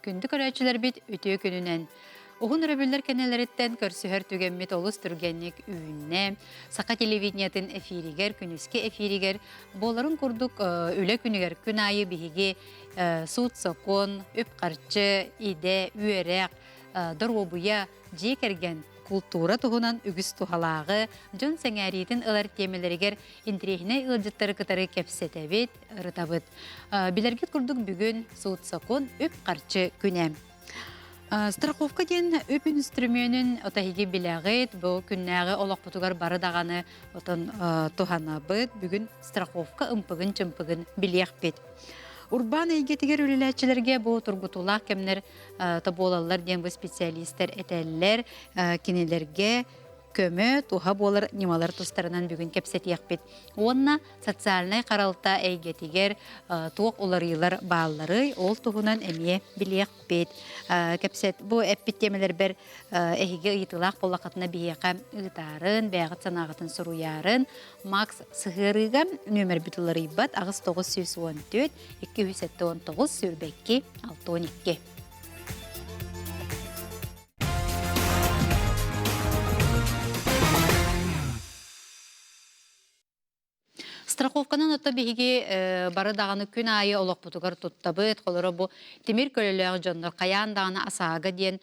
Күндү көрөөччүлэрбит үтүө күнүнэн! Уһун өрөбүллэр кэннилэриттэн көрсүһэр түгэммит олус түргэнник үүннэ. Саха телевидениетын эфиригэр, күнүскү эфиригэр буоларын курдук үлэ күнүгэр күн аайы биһиги суут-сокуон, үп-харчы, идэ, үөрэх, доруобуйа, дьиэ кэргэн, култуура туһунан үгүс туһалааҕы, дьон сэҥээриитин ылар тиэмэлэригэр интэриэһинэй ыалдьыттары кытары кэпсэтэбит, ырытабыт. Билэргит курдук бүгүн суут-сокуон үп-харчы күнэ. Страховка диэн үп инструментын отаһиги билэҕит, бу күннээҕи олохпутугар бары даҕаны отон туһанабыт. Бүгүн страховка ымпыгын-чымпыгын билиэхпит. Урбаан эйгэтигэр үлэлээччилэргэ бу тургутуулаах кэмнэр тобуолаллар диэн бу специалистэр этэллэр. Кинилэргэ көмө, туһа буолар ньымалар тустарынан бүгүн кэпсэтиэхпит. Уонна социальнай харалта эйгэтигэр туох уларыйыылар баалларый, ол туһунан эмиэ билиэхпит. Кэпсэт бу эппит тиэмэлэрбэр эһиги ыйытыылаах буоллаххытына биһиэхэ ыытаарын, бэйэҕит санааҕытын суруйаарын. Макс сыһыарыыга нүөмэрбит уларыйбат 8914 279 22 62. Страховканан ото биһиги бары даҕаны күн аайы олохпутугар туттабыт. Холоро бу тимир көлөлөөх дьоннор хайаан даҕаны АСАГА диэн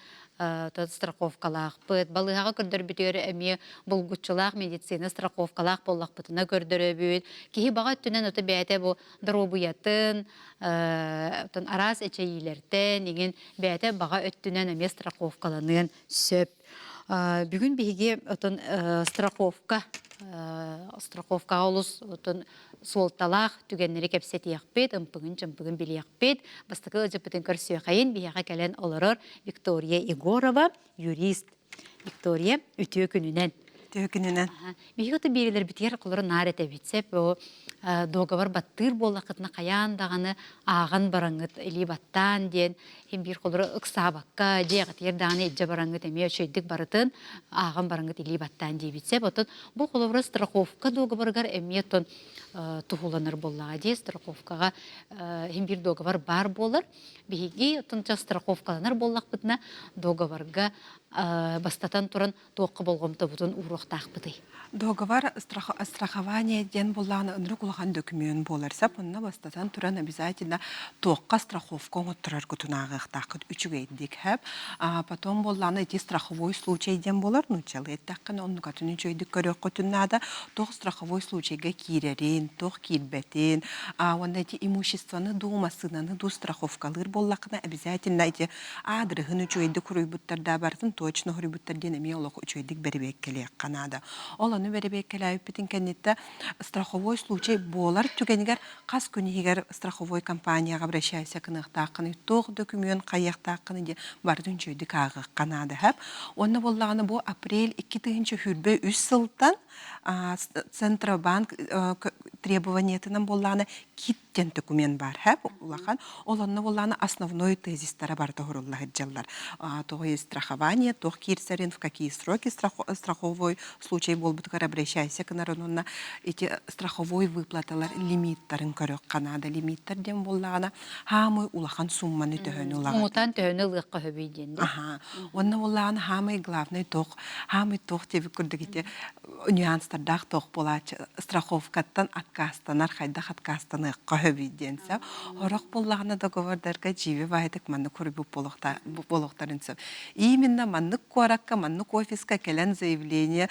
страховкалаахпыт. Балыыһаҕа көрдөрбүтүгэр эмиэ булгуччулаах медицина страховкалаах буоллахпытына көрдөрөбүт. Киһи баҕа өттүнэн ото бэйэтэ бу доруобуйатын, араас эчэйиилэртэн иҥин бэйэтэ баҕа өттүнэн эмиэ страховкаланыан сөп. Бүгүн биһиги отон страховка страховкаҕа олус отон суолталаах түгэннэри кэпсэтиэхпит, ымпыгын-чымпыгын билиэхпит. Бастакы ыалдьыппытын көрсүөхэйин биһиэхэ кэлэн олорор Виктория Егорова, юрист. Виктория, үтүө күнүнэн. Үтүө күнүнэн. Биһиги ото биэрилэрбитигэр холоро наар этэбит сеп о договор баттыыр буоллаххытына хайаан даҕаны ааҕан бараҥҥыт илии баттаан диэн иһин биир холоро ыксаабакка дьиэҕитигэр даҕаны илдьэ бараҥҥыт эмиэ үчүгэйдик барытын ааҕан бараҥҥыт илии баттаан диэбит сеп оттон бу холобура страховка договорыгар эмиэ оттон туһуланар буоллаҕа дии страховкаҕа иһин биир договор баар буолар биһиги оттон страховкаланар буоллахпытына договорга бастатан туран туохха болҕомтобутун ууруохтаахпытый? Договор страхования диэн буоллаҕына ынырык улахан дөкүмүөн буолар сап онно бастатан туран обязательно туохха страховка оҥоттороргутун ааҕыахтааххыт үчүгэйдик хэп а потом буоллаҕына ити страховой случай диэн буолар нууччалыы эттэххинэ оннукатын үчүгэйдик көрүөххүтүн наада туох страховой случайга киирэрин туох киирбэтин а уонна ити имуществоны дуу массыынаны дуу страховкалыыр буоллаххына обязательно ити аадырыһын үчүгэйдик суруйбуттар да барытын точно суруйбуттар диэн эмиэ олох үчүгэйдик бэрэбиэркэлиэххэ наада. Ол ону бэрэбиэркэлээбиппитин кэнниттэн страховой случай буолар түгэнигэр хас күн иһигэр страховой компанияҕа обращайся гыныахтааххыный, туох дөкүмүөн хайыахтааххыный диэн барытын үчүгэйдик ааҕыахха наада сөп. Уонна буоллаҕына бу апрель 2023 сылтан Центробанк требованиетынан буоллаҕына кит диэн документ баар һэп улахан ол онно буоллаҕына основной тезистара барыта уһурулла сылдьаллар тоҕо страхование туох киирсэрин в какие сроки страховой случай буолбутугар обращайся гынарын уонна ити страховой выплаталар лимиттарын көрүөххэ наада лимиттар диэн буоллаҕына хаамый улахан сумманы төһөнү ылаҕыт Муҥутаан төһөнү ылыахха сөбүй диэн да аха уонна буоллаҕына хаамай главный туох хаамый туох диэбит курдук ити нюанстардаах туох буолааччы страховкаттан аккаастанар хайдах аккаастаныахха сөбүй диэн сөп сорох буоллаҕына договордарга дьиибэ баайдык маннык суруйбут буолуохтарын сөп именно маннык куоракка маннык офиска кэлэн заявление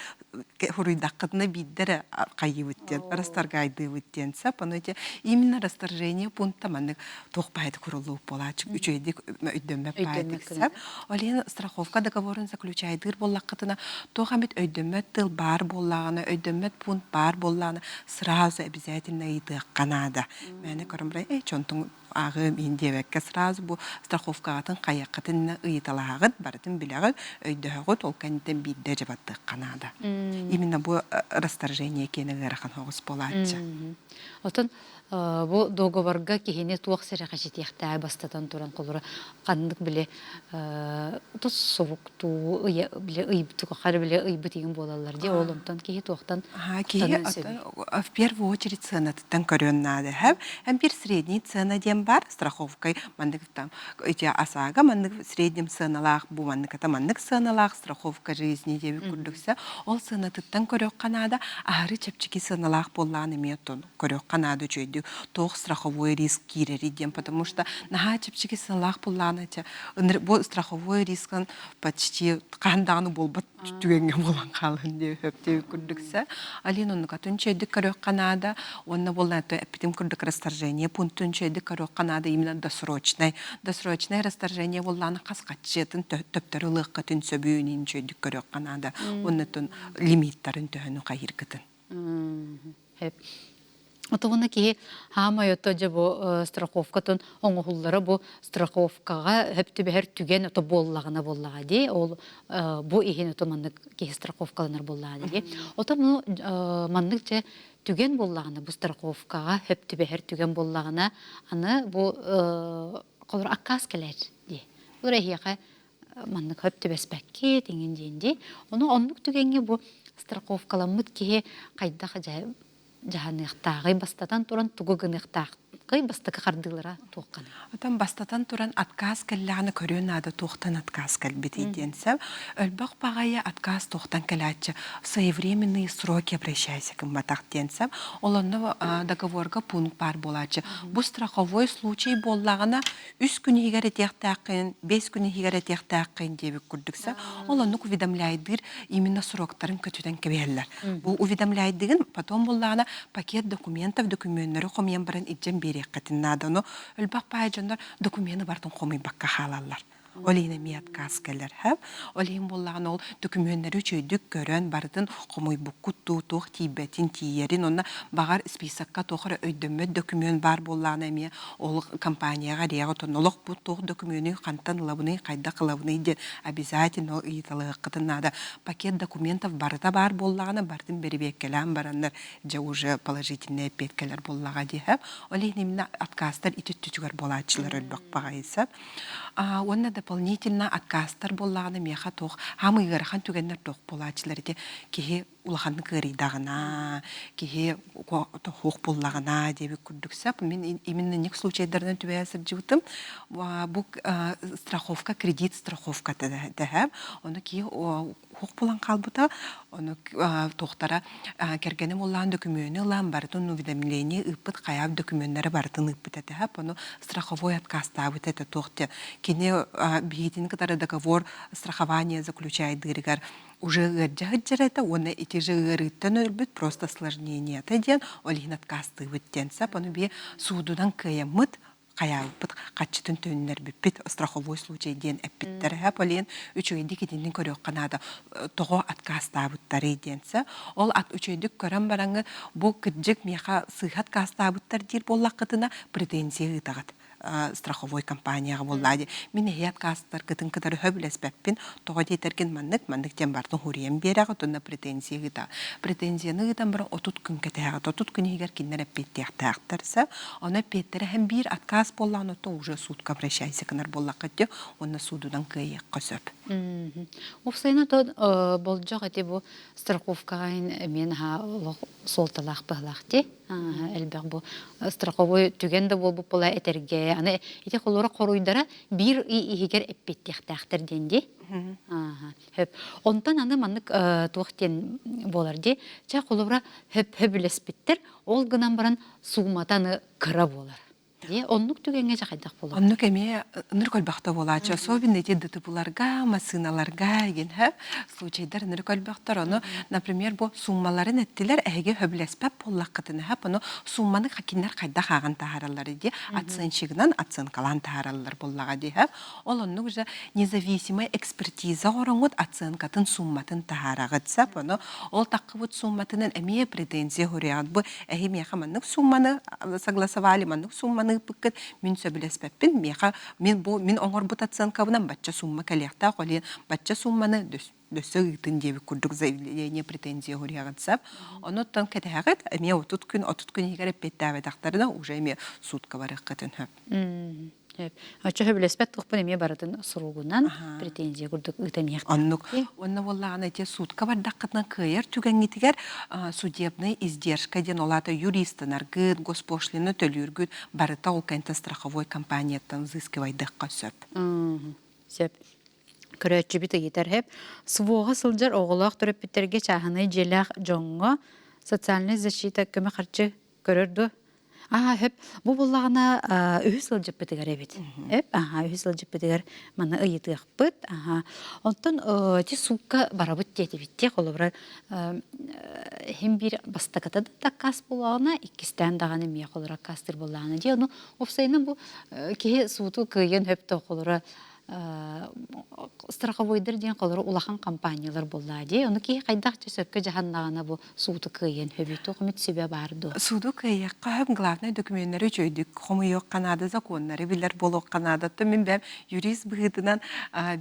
суруйдаххытына биирдэ эрэ хайыыбыт диэн расторгайдыыбыт диэн сөп ону ити именно расторжение пункта маннык туох баайдык суруллубут буолааччы үчүгэйдик өйдөммөт баайдык сөп Ол иһин страховка договорун заключайдыыр буоллаххытына, туох эмит өйдөммөт тыл баар буоллаҕына, өйдөммөт пункт баар буоллаҕына, сразу обязательно ыйытыахха наада. Мээнэ көрөн баран, эй, чонтуҥ ааҕыам иһин диэбэккэ, сразу бу страховкаҕытын хайыаххытын ыйыталаһаҕыт, барытын билэҕит, өйдөһөҕүт, ол кэнниттэн биирдэ дьабаттыахха наада. Именно бу расторжение киэнэ ыарахан соҕус буолааччы. Оттон Бу договорга киһини туох сэрэхэчитиэхтээҕи бастатан туран холура ханнык били тус суруктуу били ыйбыт били ыйбыт игин буолаллар дии ол онтон киһи туохтан киһи в первую очередь ценатыттан көрүөн наада һэм һэм биир средний цена диэн диэн баар, страховкай маннык там эти ОСАГО маннык в среднем сыаналаах, бу манныката маннык сыаналаах страховка жизни диэбит курдук ол сыанатыттан көрүөххэ наада, аһары чэпчэки сыаналаах буоллаҕына эмиэ оттон көрүөххэ наада үчүгэйдик туох страховой риск киирэрий диэн, потому что наһаа чэпчэки сыаналаах буоллаҕына бу страховой рискын почти хаһан даҕаны буолбат түгэҥҥэ буолан хаалан диэбит курдук сэ. Алин оннукатын үчүгэйдик көрүөххэ наада уонна буолла эппитим курдук расторжение пунктун үчүгэйдик көрүөххэ наада именно досрочный досрочное расторжение буоллаҕына хас хаччыатын төптөрү ылыаххытын сөбүүн үчүгэйдик көрүөххэ наада уонна лимиттарын төһөнү хайыыргытын. Отугуна киһи хаамай ото дьэ бу страховкатын оҥоһуллара бу страховкаҕа хөп түбэһэр түгэн ото буоллаҕына буоллаҕа дии ол бу иһин ото маннык киһи страховкаланар буоллаҕа дии ото ну маннык дьэ түгэн буоллаҕына бу страховкаҕа хөп түбэһэр түгэн буоллаҕына аны бу холор аккаас кэлэр дии ол эһиэхэ маннык хөп түбэспэккит иҥин диэн дии ону оннук түгэҥҥэ бу страховкаламмыт киһи хайдах дьэ дьаһаныахтааҕый бастатан туран тугу гыныахтааххый бастакы хардыылара туохханый? Отон бастатан туран отказ кэллэҕинэ көрүөн наада туохтан отказ кэлбитий диэн сөп. Өлбөх баҕайы отказ туохтан кэлээччи своевременные сроки обращайся гымматах диэн сөп. Ол онно договорга пункт баар буолааччы. Бу страховой случай буоллаҕына үс күн иһигэр этиэхтээххин, 5 күн иһигэр этиэхтээххин диэбит курдук сөп. Ол оннук уведомляйдыыр именно сроктарын көтүтэн кэбиһэллэр. Бу уведомляйдыгын потом буллаҕына пакет документов докумүөннэри хомуйан баран илдьэн биэриэххитин наада. Ону өлбөх баай дьоннор докумены барытын хомуйбакка хаалаллар. Ол иһин эмиэ отказ кэлэр. Ол иһин буоллаҕына ол докумүөннэри үчүгэйдик көрөн барытын хомуйбуккут дуу, туох тиийбэтин тиийэрин уонна баҕар списокка туох эрэ өйдөммөт документ баар буоллаҕына эмиэ ол компанияҕа эриэҕэ отон олох бу туох докумүөнүй хантан ылабыный хайдах ылабыный диэн обязательно ыйыталаһыаххытын наада пакет документов барыта баар буоллаҕына барытын бэрэбиэркэлээн бараннар дьэ уже положительный эппиэт кэлэр буоллаҕа диэһэ ол иһин именно отказтар ити өттүтүгэр буолааччылар өлбөх баҕайы уонна дополнительно отказтар буоллаҕына миэхэ туох хаамый ыарахан түгэннэр туох буолааччылар ити киһи улаханнык ыарыйдаҕына, киһи туох буллаҕына диэбит курдук сөп. Мин именно инник случайдарынан түбэһэ сылдьыбытым. Бу страховка, кредит страховката дэһэ. Ону киһи хуох булан хаалбыта. Ону туохтара кэргэним улаан дөкүмүөнү ылан барытын уведомление ыыппыт хайаап дөкүмүөннэри барытын ыыппыт этэ. Ону страховой отказтаабыт этэ туох диэн. Кини биһитин кытары договор страхования заключайдыырыгар уже ыалдьа сылдьар этэ уонна ити же ыарыыттан өлбүт просто осложнениета диэн ол иһин отказтыыбыт диэн сап ону бии суудунан кыайаммыт хайаабыппыт хаччытын төннөрбүппүт страховой случай диэн эппиттэр һэ ол иһин үчүгэйдик итинник көрүөххэ наада тоҕо отказтаабыттарый диэн сэ ол ат үчүгэйдик көрөн бараҥҥы бу кырдьык миэхэ сыыһа отказтаабыттар диир буоллаххытына претензия ыытаҕыт страховой компанияҕа буоллаа дии. Мин эһи отказтаргытын кытары сөбүлэспэппин. Тоҕо диэтэргин маннык, маннык диэн барытын хуруйан биэрэҕит уонна претензия ыыта. Претензияны ыытан баран 30 күн кэтэһэҕит. 30 күн иһигэр кинилэр эппиэттиэхтээхтэр сөп. Ону эппиэттэрэ һэн биир отказ буоллаҕына оттон уже судка обращайся гынар буоллаххыт дии уонна суудунан кыайыахха сөп. Уопсайынан то болдьох ити бу страховкаҕа эмиэ наһаа олох суолталаах быһылаах дии. Элбэх бу страховой түгэн да буолбут була этэргэ. Аны ити холура хоруйдара биир ый иһигэр эппиэттиэхтээхтэр диэн дии. Хөп. Онтон аны маннык туох диэн буолар дии. Чэ холобура хөп хөбүлэспиттэр. Ол гынан баран суумата аны кыра буолар. Дии, оннук түгэҥҥэ дьэ хайдах буолар? Оннук эмиэ ынырык өлбөхтө буолааччы. Особенно эти ДТП-ларга, массыыналарга игин случайдар ынырык өлбөхтөр. Ону, например, бу суммаларын эттилэр, эһиги сөбүлэспэт буоллаххытына, ону сумманы кинилэр хайдах ааҕан таһаараллар дии, оценщигынан оценкалаан таһаараллар буоллаҕа дии. Ол оннук уже независимая экспертиза оҥороҥҥут оценкатын сумматын таһаараҕыт сөп. Ону ол таххыбыт сумматынан эмиэ претензия суруйаҕыт. Бу эһи миэхэ маннык сумманы согласовали, маннык сумманы ыыппыккыт, мин сөбүлэспэппин, миэхэ мин бу мин оҥорбут оценкабынан бачча сумма кэлиэхтээх, ол иһин бачча сумманы дөссө ыытын диэбит курдук заявление претензия суруйаҕыт сөп. Онуттан кэтэһэҕит, эмиэ 30 күн 30 күн иһигэр эппиэттээбэтэхтэринэ уже эмиэ суутка барыаххытын сөп. Оччо сөбүлэспэт туохпун эмиэ барытын суругунан претензия курдук ыытан иһиэхтээх. Оннук. Уонна буоллаҕына ити суутка бардаххытына кыайар түгэҥҥитигэр судебный издержка диэн ол аата юристанаргыт, госпошлина төлүүргүт барыта ол кэнтэн страховой компанияттан взыскивайдыахха сөп. Сөп. Көрөөччүбүт ыйытар хэп. СВО-ҕа сылдьар оҕолоох төрөппүттэргэ чааһынай дьиэлээх дьоҥҥо социальнай защита көмө харчы көрөр дуо? Аа, хөп. Бу буллаҕына үһүс сылдьыппытыгар эбит. Эп, аха, үһүс сылдьыппытыгар маны ыйытыахпыт. Аха. Онтон ити суукка барабыт диэтибит дии. Холобура, иһин биир бастакыта да таккаас буоллаҕына, иккистээн даҕаны эмиэ холоро аккаастыыр буоллаҕына дии. Ону уопсайынан бу киһи сууту кыайыан хөп да холоро страховойдар диэн холоро улахан компаниялар буоллаа дии. Ону киһи хайдах дьэ сөпкө дьаһаннаҕына бу сууту кыайыан сөбүй? Туох эмит сүбэ баар дуо? Сууту кыайыахха сөп, главное докуменнары үчүгэйдик хомуйуохха наада, законнары билэр буолуохха наада. Оттон мин бэйэм юрист быһыытынан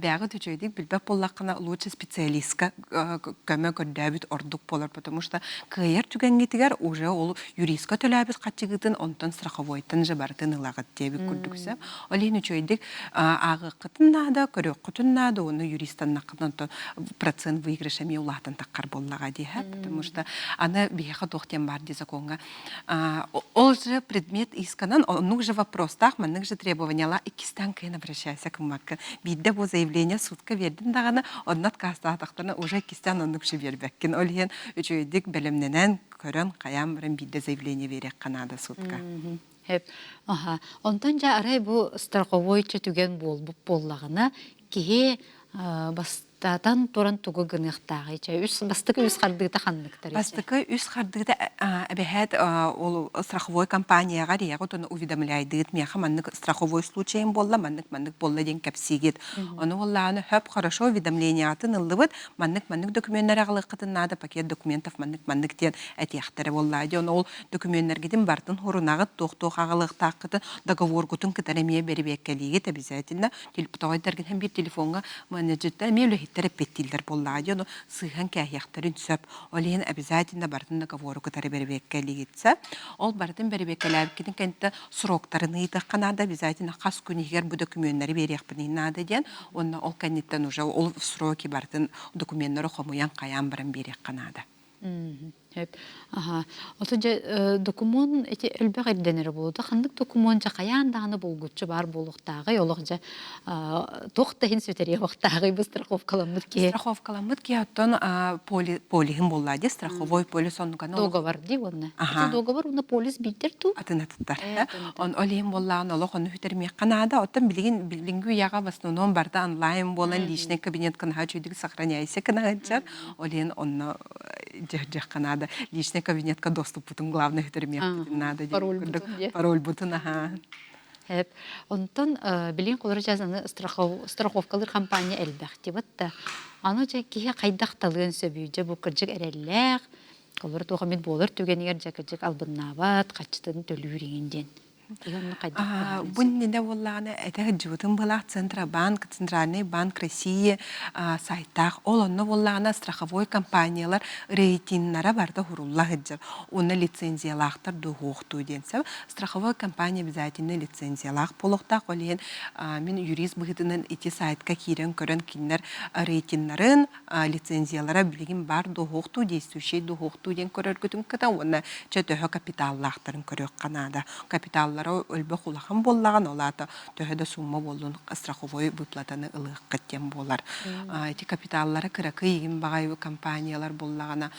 бэйэҕит үчүгэйдик билбэт буоллаххына, лучше специалистка көмө көрдөөбүт ордук буолар, потому что кыайар түгэҥҥитигэр уже ол юристка төлөөбүт хаччыгытын онтон страховойтан же барытын ылаҕыт диэбит курдук сөп. Ол иһин үчүгэйдик ааҕыаххытын наада, көрүөххүтүн наада, уонна юристаннаххытын онтон процент выигрыша эмиэ улаатан таххар буоллаҕа диэһэ. Потому что аны биһиэхэ туох диэн баар дии закоҥҥа ол же предмет исканан оннук же вопростаах, маннык же требованиялаах иккистээн кыайан обращайся гыммаккын. Биирдэ бу заявление судка биэрдин даҕаны, онно отказтаатахтарына уже иккистээн оннук же биэрбэккин. Ол иһин үчүгэйдик бэлэмнэнэн, көрөн, хайаан баран биирдэ заявление биэриэххэ наада судка. Сөп. Аха. Онтон дьэ арай бу страховой чэ түгэн буолбут буоллаҕына, киһи бастатан туран тугу гыныахтааҕый? Чэ, үс бастакы үс хардыыта ханныктарый? Бастакы үс хардыыта эбэһээт ол страховой компанияҕа риэҕит ону уведомляйдыыт миэхэ маннык страховой случайым буолла, маннык-маннык буолла диэн кэпсиигит. Ону буоллаҕына хөп хорошо уведомлениеҕытын ыллыбыт, маннык-маннык докуменнары аҕалыаххытын наада, пакет документов маннык-маннык диэн этиэхтэрэ буоллаҕа дии. Ону ол Дөкүмүөннэргитин барытын хурунаҕыт, туох-туох аҕалыахтааххытын, договоргутун кытары эмиэ бэрэбиэркэлиигит обязательно. Тоҕойдаргын һэн биир телефоҥҥа менеджердэр эмиэ үлэһиттэр эппиэттииллэр буоллаҕа дии, ону сыыһан кээһиэхтэрин сөп. Ол иһин обязательно барытын договору кытары бэрэбиэркэлиигит сөп. Ол барытын бэрэбиэркэлээбиккитин кэнниттэн сроктарын ыйытыахха наада, обязательно хас күн иһигэр бу дөкүмүөннэри биэриэхпитин наада диэн, уонна ол кэнниттэн уже ол сроки барытын докуменнары хомуйан хайаан баран биэриэххэ наада. Сөп. Аһа. Ото дьэ докумуон ити элбэх ирдэнэрэ буолуо. Ханнык докумуон дьэ хайаан даҕаны булгуччу баар буолуохтааҕый? Олох дьэ туох да иһин сүтэриэхтааҕый бу страховкаламмыт киһи? Страховкаламмыт киһи оттон полиһын буолла дии, страховой полис оннуганы Договор дии уонна. Ити договор уонна полис биирдэр дуу? Атын атыттар. Он ол иһин буоллаҕына олох ону сүтэрмиэххэ наада. Оттон билигин билиҥҥи үйэҕэ в основном барыта онлайн буолан личный кабинет наһаа үчүгэйдик сохраняйся гына Ол иһин онно дьаһдьахха наада. Личный кабинетка доступпутун главное үтөрүмиэхпитин наада диэн курдук парольбутун аха. Хэп. Онтон билин холоро аны страховкалыыр компания элбэх дибат да. Аны дьэ киһи хайдах талыан сөбүй дьэ бу кырдьык эрэллээх, холоро туох эмит буолар түгэнигэр дьэ кырдьык албыннаабат, хаччытын төлүүр иҥин диэн. Бу иннинэ буоллаҕына этэ сылдьыбытым быһыылаах Центробанк, Центральный банк России сайтаах. Ол онно буоллаҕына страховой компаниялар рейтиннара барыта уһурулла сылдьар. Уонна лицензиялаахтар дуоһуохтуу диэн сөп. Страховой компания обязательно лицензиялаах буолуохтаах. Ол иһин мин юрист быһыытынан ити сайтка киирэн көрөн кинилэр рейтиннарын, лицензиялара билигин баар дуоһуохтуу, действующий дуоһуохтуу диэн көрөргүтүн кыта уонна чэ төһө капиталлаахтарын көрүөххэ наада. Капиталлара өлбөх улахан буоллаҕына, ол аата төһө да сумма буоллун страховой выплатаны ылыаххыт диэн буолар. Ити капиталлара кыракый игин баҕайы компаниялар буоллаҕына,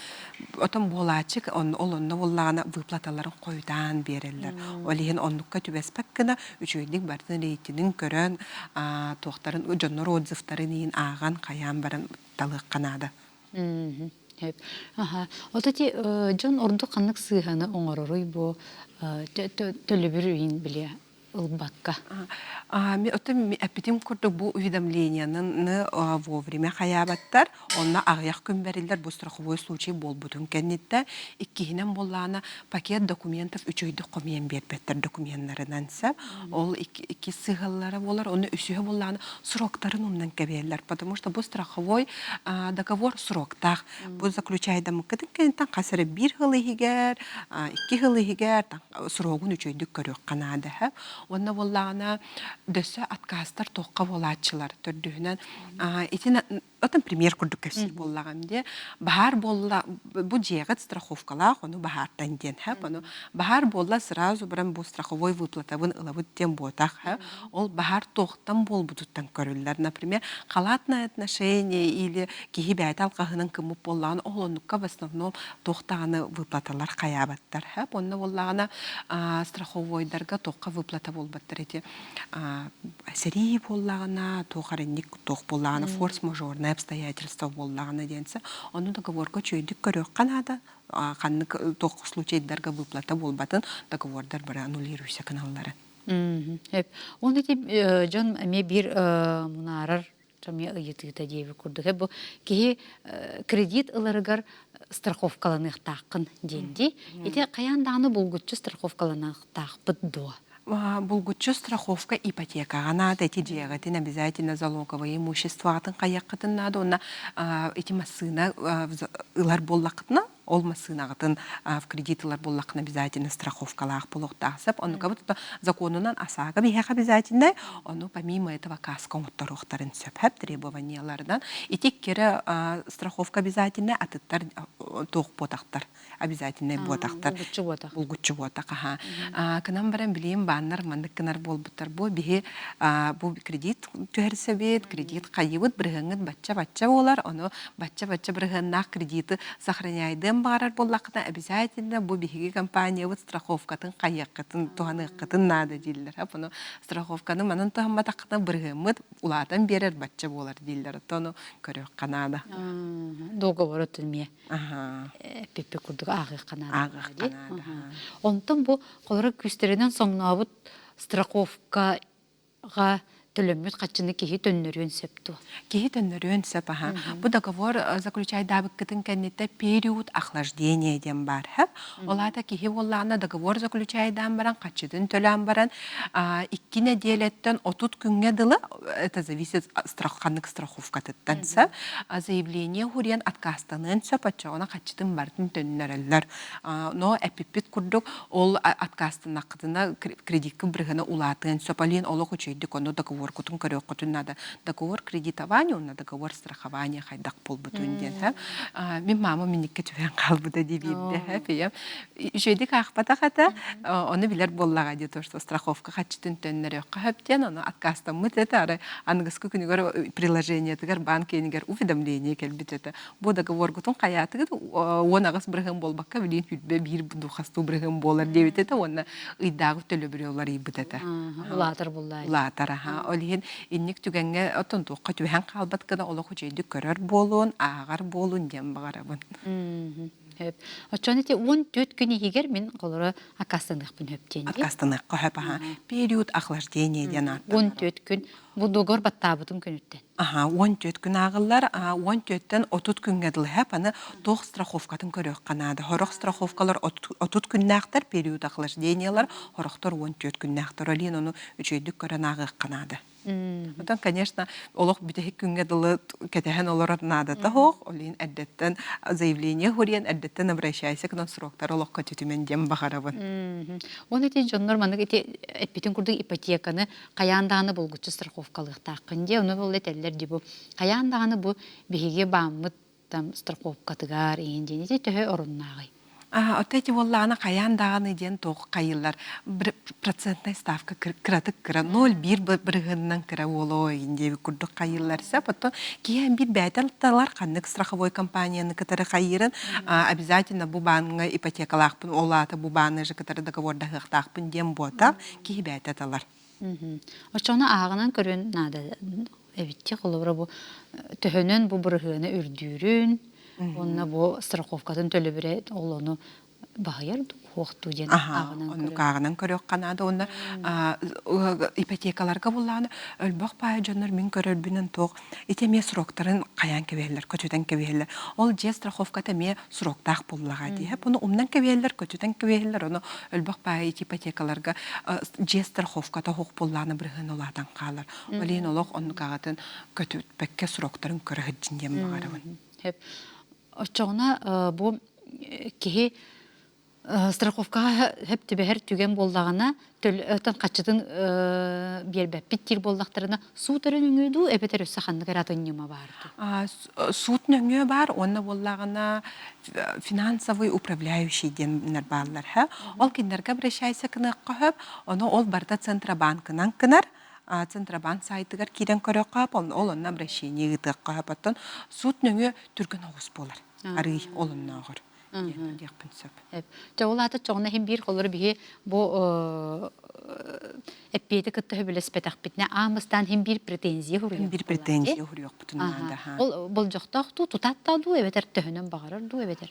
отон буолааччы ол онно буоллаҕына выплаталарын хойутаан биэрэллэр. Ол иһин оннукка түбэспэт гына үчүгэйдик барытын рейтинин көрөн, туохтарын дьоннор отзывтарын иин ааҕан хайаан баран талыахха наада. Сөп. Аха. Вот эти дьон ордук ханнык сыыһаны оҥороруй бу төлөбүр иһин биле ылбакка? Оттон эппитим курдук бу уведомлениены вовремя хайаабаттар. Онно аҕыйах күн бэриллэр бу страховой случай буолбутун кэнниттэн иккиһинэн буоллаҕына пакет документов үчүгэйдик хомуйан биэрбэттэр докуменнарынан сөп. Ол иккис сыһыаллара буолар. Онно үсүһэ буоллаҕына сроктарын умнан кэбиһэллэр. Потому что бу страховой договор сроктаах. Бу заключайдаммыккытын кэнниттэн хас эрэ биир сыл иһигэр, 2 сыл иһигэр срогун үчүгэйдик көрүөххэ наада. Уонна буоллаҕына дөссө отказтар туохха буолааччылар төрдүһүнэн итин Отон пример курдук кэпсиир буоллаҕым дии. Баһаар буолла бу дьиэҕит страховкалаах, ону баһаартан диэн хэп. Ону баһаар буолла сразу баран бу страховой выплатабын ылабыт диэн буотах хэп. Ол баһаар туохтан буолбутуттан көрүллэр. Например, халатное отношение или киһи бэйэтэ алҕаһынан кыммыт буоллаҕына, ол оннукка в основном туох даҕаны выплаталар хайаабаттар хэп. Онно буоллаҕына страховойдарга туохха выплата буолбаттар ити сэрии буоллаҕына, туох эрэ туох буоллаҕына форс-мажорное обстоятельство буоллаҕына диэн ону договорга үчүгэйдик көрүөххэ наада ханнык туох случайдарга выплата буолбатын договордар бары аннулируйся гыналларын. Сөп. Уонна ити дьон эмиэ биир мунаарар эмиэ ыйытыыта диэбит курдук. Бу киһи кредит ыларыгар страховкаланыахтааххын диэн дии. Ити хайаан даҕаны булгуччу страховкаланыахтаахпыт дуо? Булгуччу страховка ипотекаҕа наада, ити дьиэҕитин обязательно залоговое имуществоҕытын хайыаххытын наада уонна ити массыына ылар буоллаххытына, ол массыынаҕытын в кредит ылар буоллаххына обязательно страховкалаах буолуохтаах сөп. Оннука законунан ОСАГО биһиэхэ обязательнай, ону помимо этого каска оҥотторуохтарын сөп требованияларынан. Ити иккиэрэ страховка обязательнай, атыттар туох буотахтар обязательнай буотахтар. Булгуччу буотах. Булгуччу буотах, аха. Кынан баран билиим бааннар маннык гынар буолбуттар. Бу биһи бу кредит түһэрсэбит, кредит хайыбыт, бырыһыаҥҥыт бачча-бачча буолар, ону бачча-бачча бырыһыаннаах кредиты сохраняйдыан баҕарар буоллаххытына обязательно бу биһиги компаниябыт страховкатын хайыаххытын, туһаныаххытын наада дииллэр. Ону страховканы манан туһамматаххытына бырыһыаммыт улаатан биэрэр бачча буолар дииллэр. Оттон ону көрүөххэ наада. Договор өтүнмиэ. Эппиппит курдук ааҕыахха наада. Онтон бу холоро күүстэринэн соҥнообут страховкаҕа төлөммүт хаччыны киһи төннөрүөн сөп дуо? Киһи төннөрүөн сөп аха. Бу договор заключайдаабыккытын кэнниттэн период охлаждения диэн баар. Ол аата киһи буоллаҕына договор заключайдаан баран, хаччытын төлөөн баран, 2 нэдиэлэттэн 30 күҥҥэ дылы, это зависит ханнык страховкатыттан сөп, заявление хуриан отказтаныан сөп, оччоҕуна хаччытын барытын төннөрөллөр. Но эппиппит курдук, ол отказтаннаххытына кредитка бырыһына улаатыан сөп. Алин олох үчүгэйдик ону договоргутун көрүөххүтүн наада. Договор кредитования уонна договор страхования хайдах буолбутун диэн. Мин мама минникке түһэн хаалбыта дии биирдэ. Ийэм үчүгэйдик аахпатах этэ. Ону билэр буоллаҕа дии то, что страховка хаччытын төннөрүөххэ сөп диэн, ону отказтаммыт этэ. Арай аныгыскы күнүгэр приложениетыгар банк киэнигэр уведомление кэлбит этэ. Бу договоргутун хайаатыгыт 18 бырыһыан буолбакка билигин 21 духастуу бырыһыан буолар диэбит этэ уонна ыйдааҕы төлөбүрү уларыйбыт этэ. Улаатар буллаа. Улаатар аха. Ол иһин инник түгэҥҥэ оттон туохха түбэһэн хаалбат гына олох үчүгэйдик көрөр буолуон, ааҕар буолун диэн баҕарабын. Хөп. Оччоон ити 14 күн иһигэр мин холоро аккаастаныахпын хөп диэн дии. Аккаастаныахха хөп аха. Период охлаждения диэн ааттанар. 14 күн. Бу договор баттаабытым күнүттэн. Аха, 14 күн ааҕыллар. 14-тэн 30 күҥҥэ дылы хөп. Аны туох страховкатын көрүөххэ наада. Сорох страховкалар 30 күннээхтэр, период охлаждениялар, сорохтор 14 күннээхтэр. Олин ону үчүгэйдик көрөн ааҕыахха наада. Оттон, конечно, олох бүтэһик күҥҥэ дылы кэтэһэн олорор наадата суох. Ол иһин эрдэттэн заявление суруйан, эрдэттэн обращайся гынан сроктар олоххо түтүмэн диэн баҕарабын. Уонна ити дьоннор маннык ити эппитин курдук ипотеканы хайаан даҕаны булгуччу страховкалыахтааххын диэ. Ону ол этэллэр дии бу хайаан даҕаны бу биһиги бааммыт там страховкатыгар иһин диэн ити төһө оруннааҕый? Оттон ити буоллаҕына хайаан даҕаны диэн туох хайыыллар процентнай ставка кыратык кыра 0,1 бырыһыанынан кыра буолуо игин диэбит курдук хайыыллар сөп. Оттон киһи биир бэйэтэ талар ханнык страховой компанияны кытары хайыырын обязательно бу бааҥҥа ипотекалаахпын ол аата бу бааны же кытары договордаһыахтаахпын диэн буотах киһи бэйэтэ талар. Оччоҕуна ааҕынан көрүөн наада эбит холобура бу төһөнөн бу бырыһыана үрдүүрүн уонна бу страховкатын төлөбүрэ ол ону баһыйар хуохтуу диэн ааҕынан оннук ааҕынан көрүөххэ наада уонна ипотекаларга буллаҕына өлбөх баай дьоннор мин көрөрбүнэн туох ити эмиэ сроктарын хайаан кэбиһэллэр көтүтэн кэбиһэллэр ол дьиэ страховката эмиэ сроктаах буоллаҕа дии ону умнан кэбиһэллэр көтүтэн кэбиһэллэр ону өлбөх баай ити ипотекаларга дьиэ страховката суох буоллаҕына бырыһыан улаатан хаалар Ол иһин олох оннук аҕатын көтүппэккэ сроктарын көрө сылдьын диэн баҕарабын. Сөп. Оччоҕуна бу киһи Страховкаҕа хөп түбэһэр түгэн буоллаҕына, оттон хаччытын биэрбэппит диир буоллахтарына, суут эрэ нөҥүө дуу, эбэтэр өссө ханнык эрэ атын ньыма баар дуу? Суут нөҥүө баар уонна буоллаҕына финансовый управляющий диэннэр бааллар. Ол кинилэргэ обращайся гыныахха сөп, ону ол барыта Центробанкынан гынар. Центробанк сайтыгар киирэн көрүөххэ сөп, ол онно обращение ыытыахха сөп. Оттон суут нөҥүө түргэн оҕус буолар. Арыый ол оннооҕор. Диэхпин сөп. Дьэ ол аата чоҕуна иһин биир холору биһи бу эппиэти кытта сөбүлэспэтэхпитинэ аан бастаан иһин биир претензия хуруйуохпутун биир претензия хуруйуохпутун наада. Ол болдьохтоох дуу, тутааттаа дуу эбэтэр төһөнөн баҕарар дуу эбэтэр?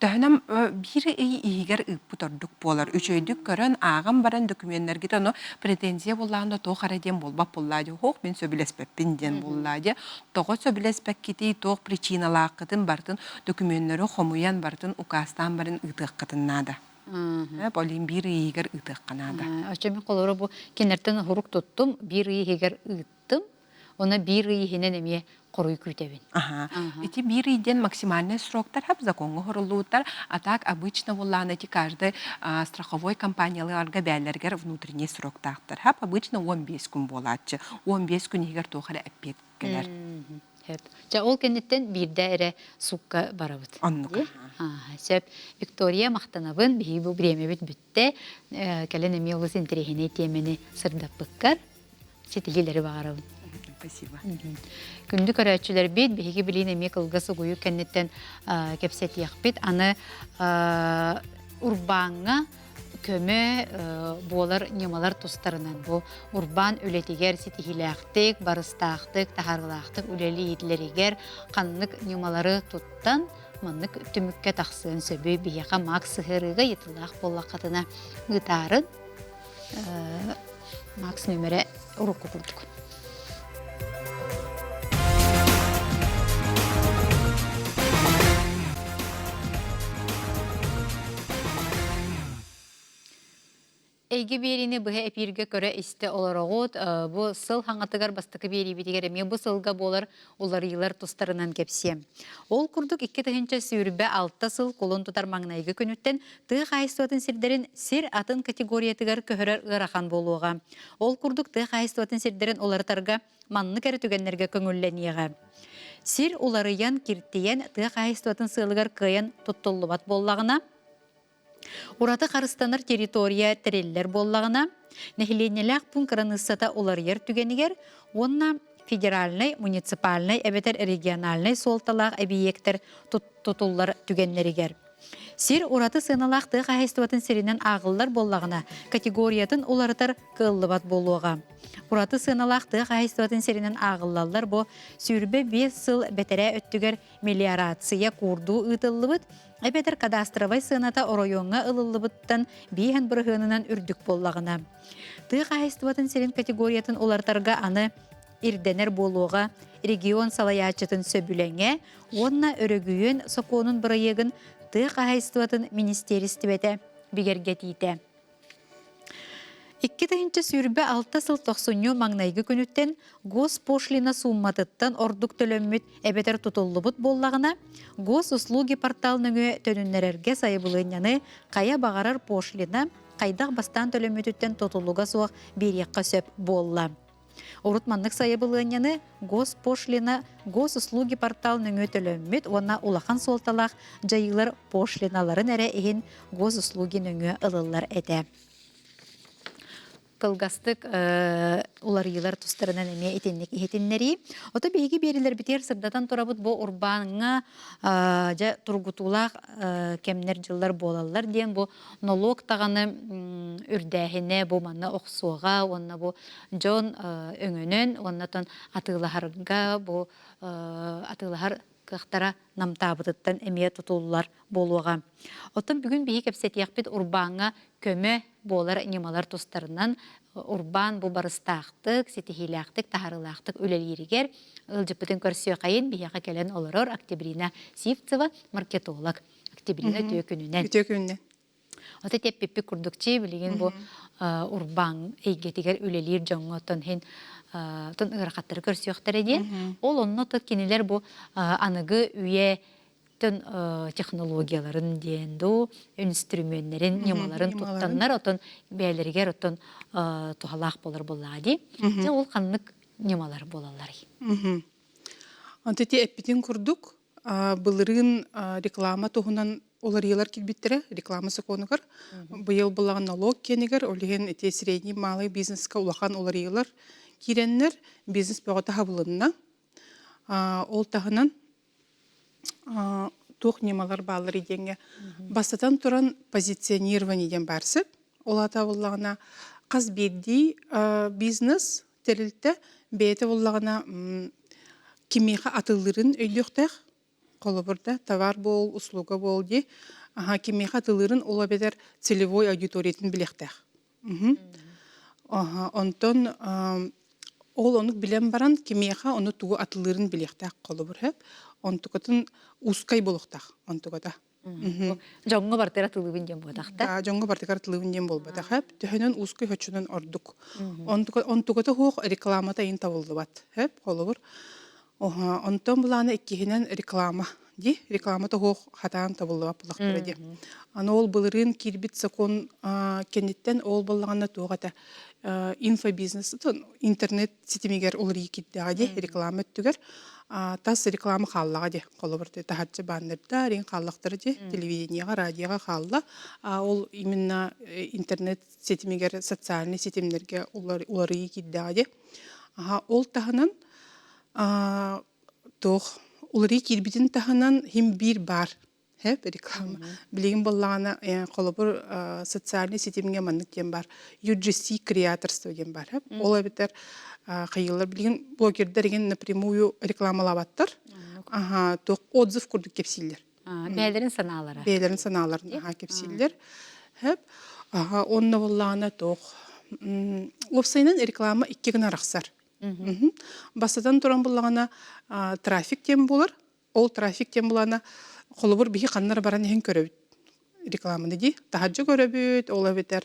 Төһөнөн биир ый иһигэр ыыппыт ордук буолар. Үчүгэйдик көрөн, ааҕан баран документаргыт ону претензия буоллаҕына туох эрэ диэн буолбат буоллаа дии, һуох мин сөбүлэспэппин диэн буоллаа дии. Тоҕо сөбүлэспэккитий, туох причиналааххытын барытын документары хомуйан барытын укаастаан баран ыытыаххытын наада. Ол иһин биир ый иһигэр ыытыахха наада. Оччо мин холобура бу кинилэртэн уһурук туттум, биир ый иһигэр ыыттым. Уонна биир ый иһинэн эмиэ хоруй күүтэбин. Аха. Ити биир ый диэн максимальный сроктар хап закоҥҥа оһоруллубуттар. А так обычно буоллаҕына ити каждый страховой компанияларга бээлэригэр внутренний сроктаахтар. Хап обычно 15 күн буолааччы. 15 күн иһигэр туох эрэ эппиэт кэлэр. Сөп. Дьэ ол кэнниттэн биирдэ эрэ суукка барабыт. Оннук. Сөп. Виктория махтанабын. Биһиги бу бириэмэбит бүттэ. Кэлэн эмиэ олус интэриэһинэй тиэмэни сырдаппыккар ситиһиилэри баҕарабын. Спасибо. Күндү көрөөччүлэрбит, биһиги билиин эмиэ кылгас угуйу кэнниттэн кэпсэтиэхпит. Аны урбааҥҥа көмө буолар ньымалар тустарынан бу урбаан үлэтигэр ситиһиилээхтик, барыстаахтык, таһаарыылаахтык үлэлииллэригэр ханнык ньымалары туттан маннык түмүккэ тахсыан сөбүй биһиэхэ Макс сыһыарыыга ыйытыылаах буоллаххытына ыытаарын Макс нүөмэрэ урукку курдук. Эйги биэриини быһа эпииргэ көрө-истэ олороҕут. Бу сыл хаҥатыгар бастакы биэриибитигэр эмиэ бу сылга буолар уларыйыылар тустарынан кэпсиэм. Ол курдук 2026 сыл кулун тутар маҥнайгы күнүттэн тыа хаһаайыстыбатын сирдэрин сир атын категориятыгар көһөрөр ыарахан буолуоҕа. Ол курдук тыа хаһаайыстыбатын сирдэрин уларытарга маннык эрэ түгэннэргэ көҥүллэниэҕэ. Сир уларыйан, киртийэн тыа хаһаайыстыбатын сыалыгар кыайан туттуллубат буоллаҕына, Ураты харыстанар территория тэриллэр буоллаҕына, нэһилиэнньэлээх пуун кыраныыссата уларыйар түгэнигэр уонна федеральнай, муниципальнай эбэтэр региональнай суолталаах эбийиэктэр тутуллар түгэннэригэр. Сир ураты сыаналаах тыа хаһаайыстыбатын сиринэн ааҕыллар буоллаҕына, категориятын уларытар кыаллыбат буолуоҕа. Ураты сыаналаах тыа хаһаайыстыбатын сиринэн ааҕыллаллар бу 25 сыл бэтэрээ өттүгэр мелиорация куурдуу ыытыллыбыт, эбэтэр кадастровай сыаната оройуоҥҥа ылыллыбыттан биэһэн бырыһыанынан үрдүк буоллаҕына. Тыа хаһаайыстыбатын сирин категориятын уларытарга аны ирдэнэр буолуоҕа регион салайааччытын сөбүлэҥэ уонна өрөгүйүөн сокуонун бырайыагын тыа хаһаайыстыбатын министиэристибэтэ бигэргэтиитэ. 2026 сыл тохсунньу маҥнайгы күнүттэн госпошлина суумматыттан ордук төлөммүт эбэтэр тутуллубут буоллаҕына, Госуслуги портал нөҥүө төнүннэрэргэ сайабылыанньаны хайа баҕарар пошлина хайдах бастаан төлөммүтүттэн тутулуга суох биэриэххэ сөп буолла. Урут маннык сайабылыанньаны Госпошлина Госуслуги портал нөҥүө төлөммүт уонна улахан суолталаах дьайыылар пошлиналарын эрэ иһин Госуслуги нөҥүө ылыллар этэ. Кылгастык уларыйыылар тустарынан эмиэ итинник иһитиннэрии. Ото биһиги биэрилэрбитигэр сырдатан турабыт бу урбааҥҥа дьэ тургутуулаах кэмнэр дьыллар буолаллар диэн бу нолуок даҕаны үрдээһинэ бу манна охсуоҕа уонна бу дьон өҥөнөн уонна атыылаһарга бу атыылаһар кыахтара намтаабытыттан эмиэ тутуллар буолуоҕа. Оттон бүгүн биһи кэпсэтиэхпит урбааҥҥа көмө буолар ньымалар тустарынан урбаан бу барыстаахтык, ситиһиилээхтик, таһаарыылаахтык үлэлииригэр ыалдьыппытын көрсүөхэйин биһиэхэ кэлэн олорор Октябрина Сивцева, маркетолог. Октябрина үтүө күнүнэн. Үтүө күнүнэн. Ото тэппиппит курдук чи билигин бу урбаан эйгэтигэр үлэлиир дьоҥҥо оттон иһин оттон ыарахаттары көрсүөхтэрэ диэн. Ол онно то кинилэр бу аныгы үйэ төн технологияларын диэн дуу, инструментнэрин, ньымаларын туттаннар, отон бэйэлэригэр оттон туһалаах буолар буоллаҕа дии. Дьэ ол ханнык ньымалар буолалларый? Онто ити эппитин курдук, былырыын реклама туһунан уларыйыылар киирбиттэрэ реклама сокуонугар. Быйыл булаҕын налог киэнигэр, ол иһин ити средний малый бизнеска улахан уларыйыылар киирэннэр, бизнес бөҕөтө хабылынна. Ол таһынан туох ньымалар бааллар диэҥҥэ бастатан туран позиционирование диэн баар сөп. Ол аата буоллаҕына хас биирдии бизнес тэрилтэ бэйэтэ буоллаҕына кимиэхэ атыллыырын өйдүөхтээх. Холобур да товар буол, услуга буол дии. Аха кимиэхэ атыллыырын ол эбэтэр целевой аудиториятын билиэхтээх. Онтон ол оннук билэн баран кимиэхэ ону тугу атылыырын билиэхтээх холобур сөп. Онтукатын узкай буолуохтаах онтуката. Дьоҥҥо бартыгар атылыыбын диэн буолбатах да? Дьоҥҥо бартыгар атылыыбын диэн буолбатах сөп. Төһөнөн узкай хоччунан ордук. Онтуката суох рекламата иин табыллыбат сөп холобур. Онтон былаана иккиһинэн реклама дии. Реклама тоһуох хатаан табыллыбат булахтара дии. Аны ол былырыын киирбит сокуон кэнниттэн ол буоллаҕына туох этэ инфобизнес интернет ситимигэр уларыйыы киирдэҕэ дии реклама өттүгэр тас реклама хааллаҕа дии. Холобур таһырдьа баннердар иҥ хааллахтара дии телевидениеҕа, радиоҕа хаалла. А ол именно интернет ситимигэр социальнай ситимнэргэ уларыйыы киирдэҕэ дии. Ол таһынан туох уларыйыы киирбитин таһынан иһин биир баар реклама. Билигин буоллаҕына холобур социальнай ситимҥэ маннык диэн баар UGC креаторство диэн баар. Ол эбэтэр хайыылар билигин блогердар игин напрямую рекламалаабаттар. Аха туох отзыв курдук кэпсииллэр. Бэйэлэрин санаалара. Бэйэлэрин санааларын аха кэпсииллэр. Хөп. Аха онно буоллаҕына туох уопсайынан реклама икки гына арахсар. Бастатан туран буллаҕына трафик диэн буолар. Ол трафик диэн булана холобур биһи ханна баран иһин көрөбүт рекламаны дии. Таһырдьа көрөбүт, ол эбэтэр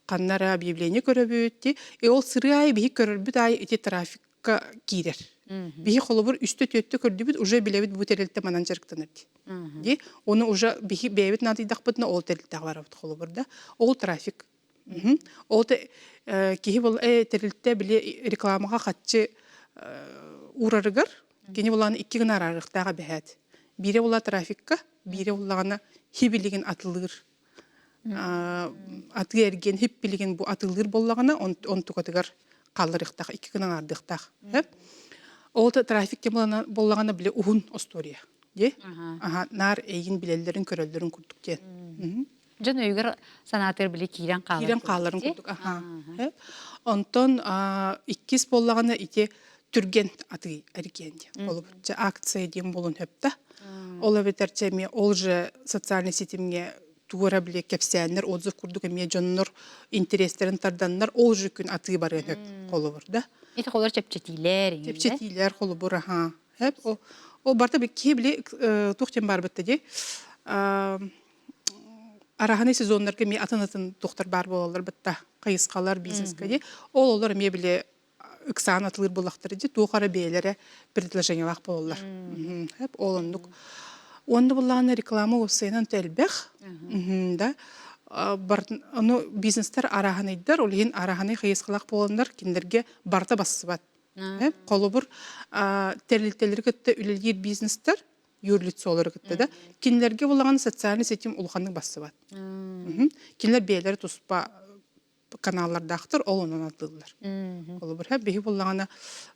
ханна эрэ объявление көрөбүт дии. И ол сырыы аайы биһи көрөрбүт аайы ити трафикка киирэр. Биһи холобур үстэ-түөртэ көрдүбүт, уже билэбит бу тэрилтэ манан дьарыктанар дии. Дии. Оны уже биһи бэйэбит наадыйдахпытына ол тэрилтэҕэ барабыт холобур да. Ол трафик Ол киһи бол тэрилтэ били рекламаҕа хаччы уурарыгар кини булаан икки гына араарыахтаах эбэһээт. Биирэ була трафикка, биирэ буллаҕына хибилигин атылыыр. Атыы эргиэн хиппилигин бу атылыыр буоллаҕына онтукатыгар хаалларыахтаах, икки гына аҥаардыахтаах. Ол трафик буоллаҕына били уһун остуоруйа. Дии? Наар эйигин билэллэрин, көрөллөрүн курдук диэн. Дьон өйүгэр санаатыгар били киирэн хаалар киирэн хааларын курдук аха онтон иккис буоллаҕына ити түргэн атыы эргиэн диэн холобур акция диэн буолун сөптө ол эбэтэр чэ эмиэ ол же социальный ситимҥэ туора били кэпсээннэр отзыв курдук эмиэ дьоннор интэриэстэрин тарданнар ол же күн атыы барыан сөп холобур да ити холор чэпчэтиилэр чэпчэтиилэр холобур аха ол барыта киһи били туох диэн баарбытта дии араһаны сезоннарга эмиэ атын-атын туохтар баар буолаллар бытта хайысхалар бизнеска дии ол олор эмиэ били ыксаан атылыыр буоллахтара дии туох эрэ бэйэлэрэ предложениелаах буолаллар ол оннук уонна буллаҕына реклама уопсайынан элбэх да ону бизнестэр арааһынайдар ол иһин арааһынай хайысхалаах буоланнар кинилэргэ барыта бассыбат холобур тэрилтэлэри кытта үлэлиир бизнестэр юрлицолары кытта да кинилэргэ булаҕын социальный сетим улаханнык бассыбат кинилэр бэйэлэрэ туспа каналлардаахтар ол онон атыыллар холобур биһи буллаҕына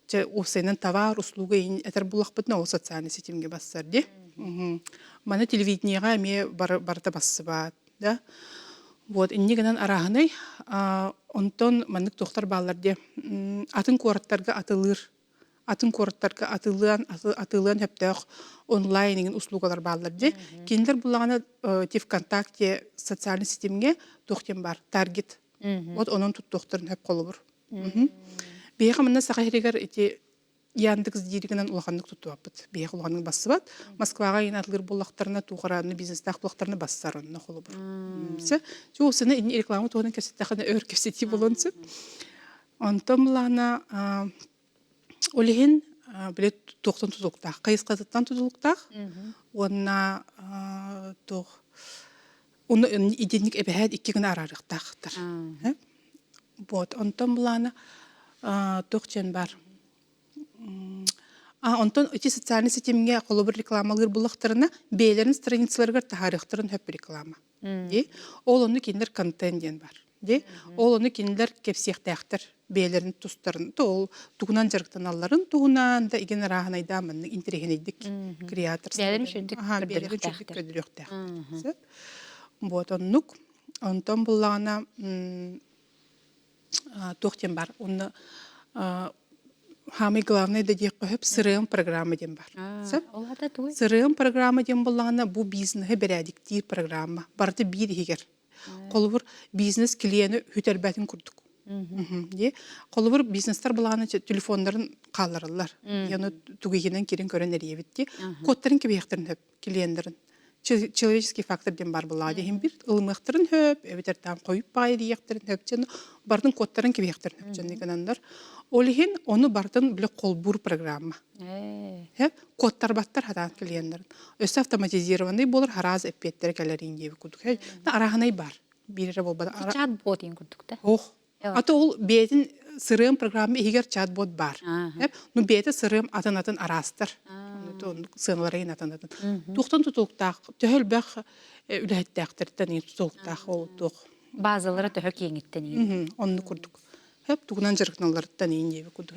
чэ уопсайынан товар услуга этэр буллахпытына ол социальный сетимге бассар дии маны телевидениеҕа эмиэ барыта бассыбат да вот инньэ гынан арааһынай онтон маннык туохтар бааллар диэ атын куораттарга атылыыр атын куораттарга атыылыан атыылыан сөптөөх онлайн иҥин услугалар бааллар дии. Кинилэр буллаҕына ти ВКонтакте социальный ситимҥэ туох диэн баар таргет. Вот онон туттуохтарын сөп холобур. Биһиэхэ манна Саха сиригэр ити Яндекс дииригинэн улаханнык туттубаппыт. Биһиэхэ улаханнык бассыбат. Москваҕа иин атылыыр буоллахтарына туохараанны бизнестаах буоллахтарына бассар онно холобур. Сэ, чуосына инни реклама туһунан кэпсэттэххинэ өр кэпсэтии буолуон сөп. Онтон былаана ол иһин били туохтан тутулуктаах, хайысхатыттан тутулуктаах уонна туох Ону итинник эбэһээт икки гына араарыахтаахтар. Вот, онтон былаана туох диэн бар. А онтон ити социальный ситимҥэ холобур рекламалыыр буллахтарына бэйэлэрин страницаларыгар таһаарыахтарын сөп реклама. Ди ол ону кинилэр контент диэн бар. Ди ол ону кинилэр кэпсиэхтээхтэр бэйэлэрин тустарын то ол тугунан дьарыктаналларын туһунан да игин арааһынайдаа маннык интэриэһинэйдик креатор Бэйэлэрин үчүгдүк бэйэлэрин үчүгдүк көрдөрүөхтээхтэр. Вот оннук. Онтон буллаҕына туох диэн бар. Онно Самый главный да диэххэ сөп сырыам программа диэн бар. Сөп? Сырыам программа диэн буллаҕына бу бизнеһи бэрээдиктиир программа. Барыта биир иһигэр. Холобур, бизнес клиени хүтэрбэтин курдук. Дии. Холобур, бизнестар былааны телефоннарын хааллараллар. Яны тугуйынан кирин көрөн эрийэбит дии. Кодтарын кэбиһиэхтэрин сөп клиеннэрин. Человеческий фактор диэн бар былаа диһин бир ылымыахтарын хөп, эбэтэр таам хойуп баай диэхтэрин хөп дьон бартын кодтарын кэбиһиэхтэрин хөп дьон гынаннар. Ол иһин ону бартын биле холбуур программа. Куоттарбаттар хатаан клиеннэрин. Өссө автоматизированный буолар хараас эппиэттэрэ кэлэрин диэбит курдук. Арааһынай бар. Биир эрэ буолбат. Чат-бот диэн курдук да? Ох. Ата ол бэйэтин сырыам программа иһигэр чат-бот бар. Ну бэйэтэ сырыам атын-атын араастар. Сыаналарын атын-атын. Туохтан тутулуктаах, төһө элбэх үлэһиттээхтэртэн тутулуктаах ол туох. Базалара төһө киэҥиттэн Оннук курдук. Хөп тугунан дьарыктаналларыттан иин диэбит курдук.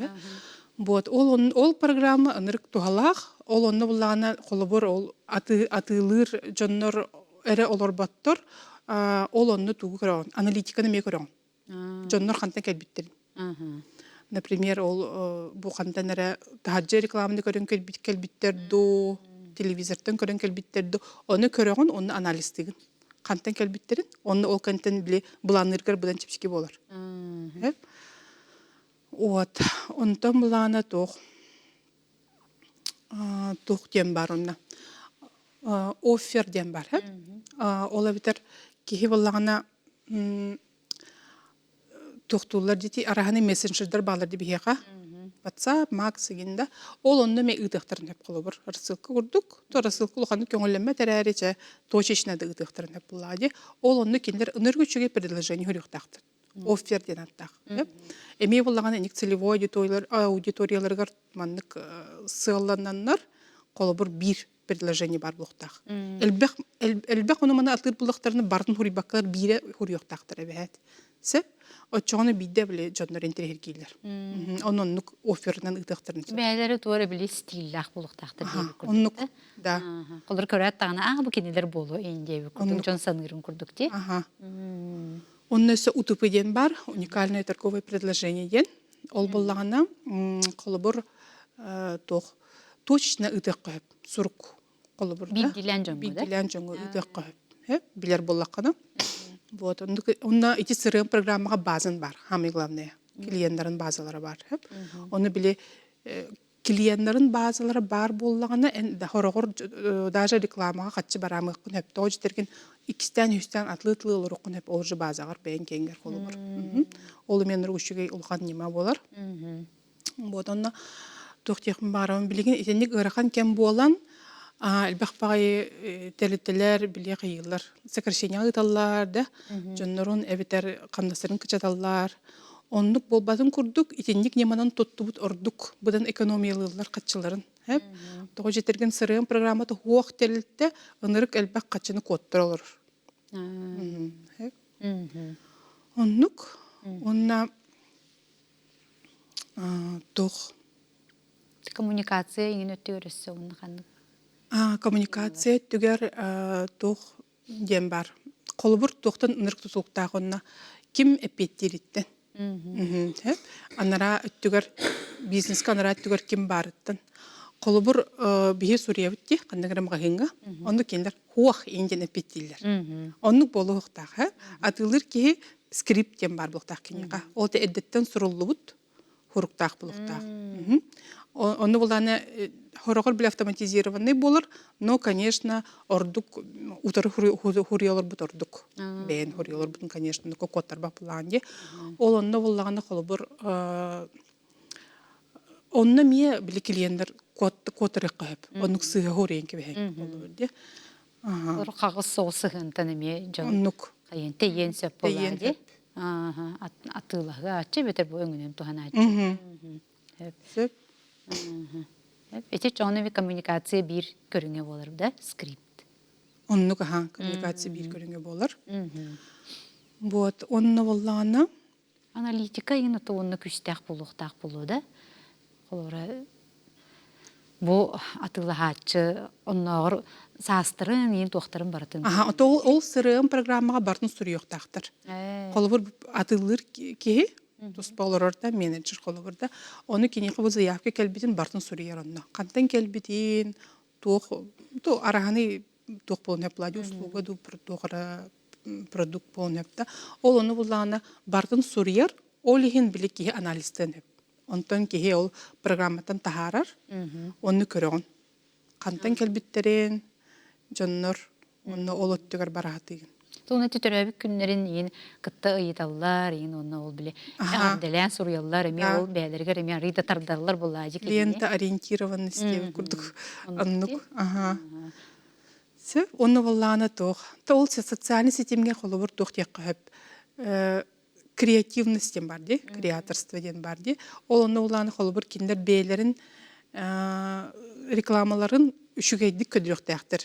Вот ол ол программа ынырык туһалаах. Ол онно буллаҕына холобур ол атыылыыр дьоннор эрэ олорботтор. Ол онно тугу көрөҕүн? Аналитиканы эмиэ көрөҕүн. Дьоннор хантан кэлбиттэрин. Например, ол бу хантан эрэ таһырдьа рекламаны көрөн кэлбиттэр дуу, телевизортан көрөн кэлбиттэр дуу, ону көрөҕүн, онно анализтыгын. Хантан кэлбиттэрин, онно ол кэнтэн били былаанныыргар быдан чэпчэки буолар. Вот. Онтон былаана туох туох диэн бар онно. Оффер диэн бар. Ол эбэтэр киһи буоллаҕына туохтууллар дии араһаны мессенджердэр бааллар дии биһиэхэ WhatsApp, Max игин да ол онно эмиэ ыытыахтарын сөп холобур рассылка курдук то рассылка улаханнык көҥүллэммэт эрээри чэ точечно да ыытыахтарын сөп буоллаҕа дии ол онно кинилэр ынырык үчүгэй предложение көрүөхтээхтэр оффер диэн ааттаах эмиэ буоллаҕына инник целевой аудиторияларыгар маннык сыаллананнар холобур биир предложение бар буолуохтаах. Элбэх элбэх ону маны атыыр буллахтарына бартын хуруйбаккалар биирэ хуруйуохтаахтар эбээт. Сөп. Оччоҕуна биирдэ били дьоннор интэриэһиргииллэр. Ону оннук оферынан ыытыахтарын сөп. Бэйэлэрэ туора били стиллээх буолуохтаахтар диэбит курдук. Оннук, да. Холор көрөөт даҕаны аа бу кинилэр буолуо ин диэбит курдук дьон саныырын курдук дии. Аха. Онно өссө УТП диэн бар, уникальное торговое предложение диэн. Ол буоллаҕына, холобур, туох точно ыытыахха сөп сурук холобур да Биирдиилээн дьоҥҥо да? биирдиилээн дьоҥҥо ыытыахха сөп билэр буоллаххына вот онно ити сырыам программаҕа базан бар самое главное клиеннарын базалара бар ону били клиеннарын базалара баар буоллаҕына эн хороҕор даже рекламаҕа хаччы бараамыаххын сөп тоҕо дьиттэргин иккистээн үһүстээн атлыы-атлыы олоруоххун сөп ол же базаҕар бэйэҥ киэҥҥэр холобур ол эмиэ үчүгэй улахан ньыма буолар Вот онно туох диэхпин баҕарабын билигин итинник ыарахан кэм буолан элбэх баҕайы тэрилтэлэр били хайыыллар сокращение ыыталлар да дьоннорун эбэтэр хамнастарын кычаталлар оннук буолбатын курдук итинник ньыманан туттубут ордук быдан экономиялыыллар хаччыларын тоҕо дьэтэргин сырыам программата хуох тэрилтэ ынырык элбэх хаччыны куоттар олорор оннук уонна Туох Коммуникация иҥин өттүгэр өссө уонна ханнык? Коммуникация өттүгэр туох диэн баар. Холобур, туохтан ынырык тутулуктаах онно ким эппиэттиириттэн. Анараа өттүгэр бизнеска анараа өттүгэр ким баарыттан. Холобур, биһи суруйабыт дии ханнык эрэ маҕаһыыҥҥа. Онно кинилэр хуох иин диэн эппиэттииллэр. Оннук буолуохтаах. Атыылыыр киһи скрипт диэн баар буолуохтаах киниэхэ. Ол эрдэттэн суруллубут хуруктаах буолуохтаах. Онно булааны хороҕор бile автоматизированный буолар, но, конечно, ордук утары хуруйаларбыт ордук. Бэйэн хуруйаларбытын, конечно, куоттарбат булаан дии. Ол онно буллаҕына холобур. Онно эмиэ били клиеннэр куотарыахха сөп. Оннук сыыһа хоруйан кэбиһэн боллубут дии. Хаҕыс соҕус сыһыантан эмиэ дьон Оннук. хайын тэйиэн сөп буоллаҕа Тэйиэн дии. сөп. Атыылаһыааччы эбэтэр бу өҥөнөн туһанааччы. Сөп. Сөп. Ити чоҕун коммуникация биир көрүҥэ буолар да скрипт. Оннук аха коммуникация биир көрүҥэ буолар. Вот онно буоллаҕына Аналитика иһин ото уонна күүстээх буолуохтаах буолуо да. Холобура бу атыылаһааччы оннооҕор саастарын иин туохтарын барытын. Аха, ото ол, ол сырыам программаҕа барытын суруйуохтаахтар. Холобур атыылыыр киһи туспа олорор да менеджер холобур да ону киниэхэ бу заявка кэлбитин барытын суруйар онно. Хантан кэлбитин, туох то араһаны туох буолуон сөп услуга дуу туох эрэ продукт буолуон сөп да ол ону буллаҕына барытын суруйар ол иһин били киһи анализтыан сөп онтон киһи ол программаттан таһаарар онну көрөҕүн хантан кэлбиттэрин дьоннор онно ол өттүгэр бараатыгын Тугун эти төрөөбүт күннэрин иин кытта ыйыталлар, иин уонна ол били эҕэрдэлээн суруйаллар, эмиэ ол бэйэлэригэр эмиэ арыйда тардаллар булаадьы Лента ориентированность диэбит курдук оннук аха Сөп онно буоллаҕына туох то ол социальный ситимҥэ холобур туох диэххэ сөп креативность диэн бар дии креаторство диэн бар дии ол онно улааны холобур кинилэр бэйэлэрин рекламаларын үчүгэйдик көрдөрүөхтээхтэр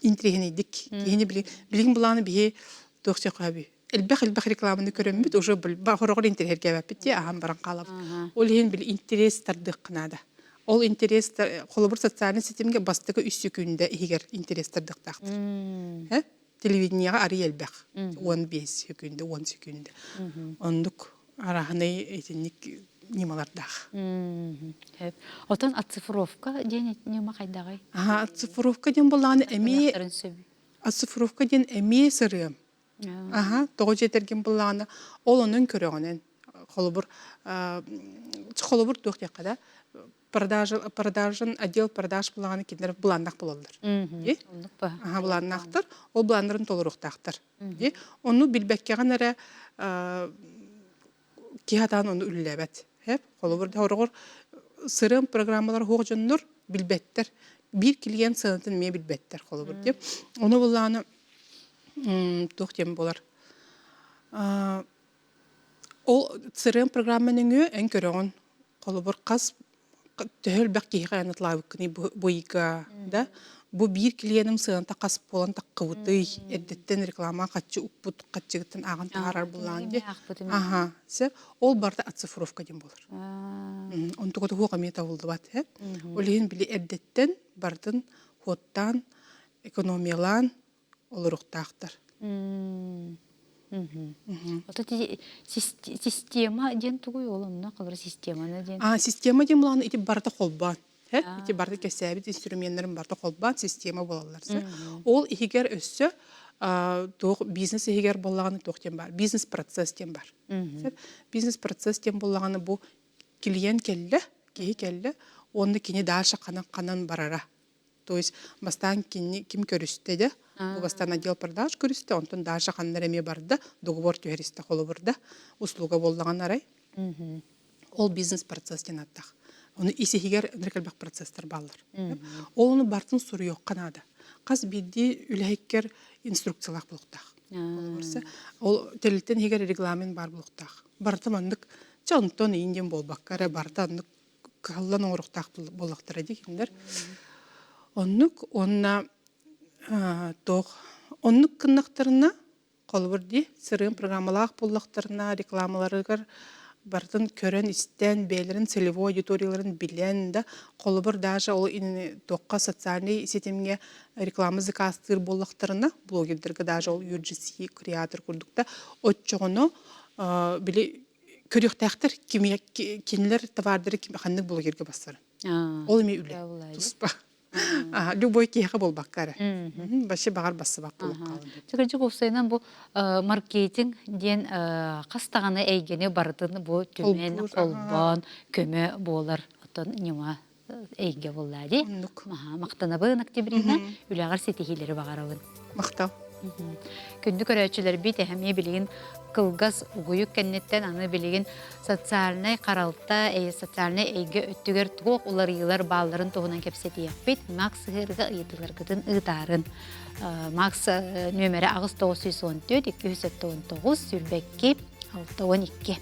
интириэһинэйдик киһини билигин былааны биһи туох диэххэ сөбүй элбэх элбэх рекламаны көрөммүт уже хороҕор интэриэһиргээбэппит дии аһан баран хаалабыт ол иһин били интерес тардыахха наада ол интерес холобур социальный ситимҥэ бастакы үс секүндэ иһигэр интерес тардыахтаахтар телевидениеҕа арый элбэх 15 секүндэ 10 секүндэ оннук арааһынай итинник ньымалардаах Отон оцифровка диэн ньыма хайдаҕый? Оцифровка диэн буоллаҕына эмиэ оцифровка диэн эмиэ сырыам Аха, тоҕо дьиэтэргин буллаҕына, ол онон көрөҕүнэн. Холобур, холобур туох диэххэ да, продажа, продажан отдел продаж буллаҕына кинилэр былааннаах буолаллар. Аха, былааннаахтар, ол былааннарын толоруохтаахтар. Ону билбэккэҕин эрэ киһи атаан ону үллээбэт. Холобур, хороҕор сырым программалар суох дьоннор билбэттэр. Биир клиент сыанатын эмиэ билбэттэр холобур дип. Ону буллаҕына туох диэн буолар ол CRM программа нөҥүө эн көрөҕүн холобур хас төһө элбэх киһиэхэ эн атлаабыккыный бу ыйга да бу биир клиеним сыаната хас буолан таххыбытый эрдэттэн реклама хаччы укпут хаччыгыттан ааҕан таһаарар буллаан дии аха сөп ол барыта оцифровка диэн буолар онтугата хуох эмиэ табыллыбат ол иһин били эрдэттэн барытын хуоттаан экономиялаан олоруохтаахтар. Ото система диэн тугуй ол онно холобур системаны диэн А система диэн булааны ити барыта холбоон. Ити барыта кэсээбит инструменнарын барыта холбоон система буолаллар. Ол иһигэр өссө туох бизнес иһигэр буоллаҕына туох диэн бар бизнес-процесс диэн бар. Бизнес-процесс диэн буоллаҕына бу клиент кэллэ, киһи кэллэ, уонна кини дальше ханан-ханан барара. То есть бастаан кини ким көрүстэ да, бу бастаан отдел продаж көрүстэ, онтон дальше ханна эмиэ барда, договор түһэристэ холобурда, услуга буоллаҕын арай. Ол бизнес-процесс диэн ааттаах. Ону ис иһигэр ынырык элбэх процесстар бааллар. Ол ону бартын суруйуохха наада. Хас биирдии үлэһиккэр инструкциялаах буолуохтаах. Ол тэрилтэн иһигэр регламент баар буолуохтаах. Барыта маннык, чэ онтон иин диэн буолбакка эрэ барыта оннук кыһаллан оҥоруохтаах буоллахтара дии кинилэр. Оннук уонна туох оннук гыннахтарына холобур дии сырыым программалаах буоллахтарына рекламаларыгар барытын көрөн-истэн бэйэлэрин целевой аудиторияларын билэн да холобур даже ол туохха социальнай ситимҥэ реклама заказтыыр буоллахтарына блогердарга даже ол UGC креатор курдук да оччоҕуна били көрүөхтээхтэр кинилэр товардары ханнык блогерга бассарын. Ол эмиэ үлэ туспа. Любой киһиэхэ буолбакка эрэ. Вообще баҕар бассыбат буолуох хаалын. Чыкырдьык уопсайынан бу маркетинг диэн хас даҕаны эйгэни барытын бу түмэн, холбоон, көмө буолар оттон ньыма эйгэ буолла дии. Махтанабын Октябрина, үлэҕэр ситиһиилэри баҕарабын. Махтал. Күндү көрөөччүлэрбит эһэмиэ билигин кылгас угуйук кэнниттэн аны билигин социальнай харалта, социальнай эйгэ өттүгэр туох уларыйыылар баалларын туһунан кэпсэтиэхпит. Макс сыһыарга ыйытыыларгытын ыытаарын. Макс нүөмэрэ 8914 279 22 62.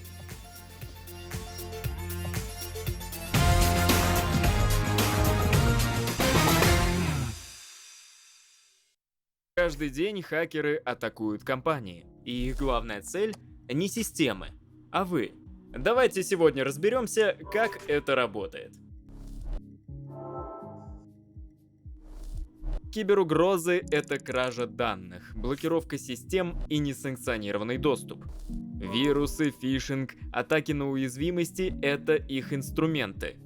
Каждый день хакеры атакуют компании, и их главная цель не системы, а вы. Давайте сегодня разберемся, как это работает. Киберугрозы – это кража данных, блокировка систем и несанкционированный доступ. Вирусы, фишинг, атаки на уязвимости – это их инструменты.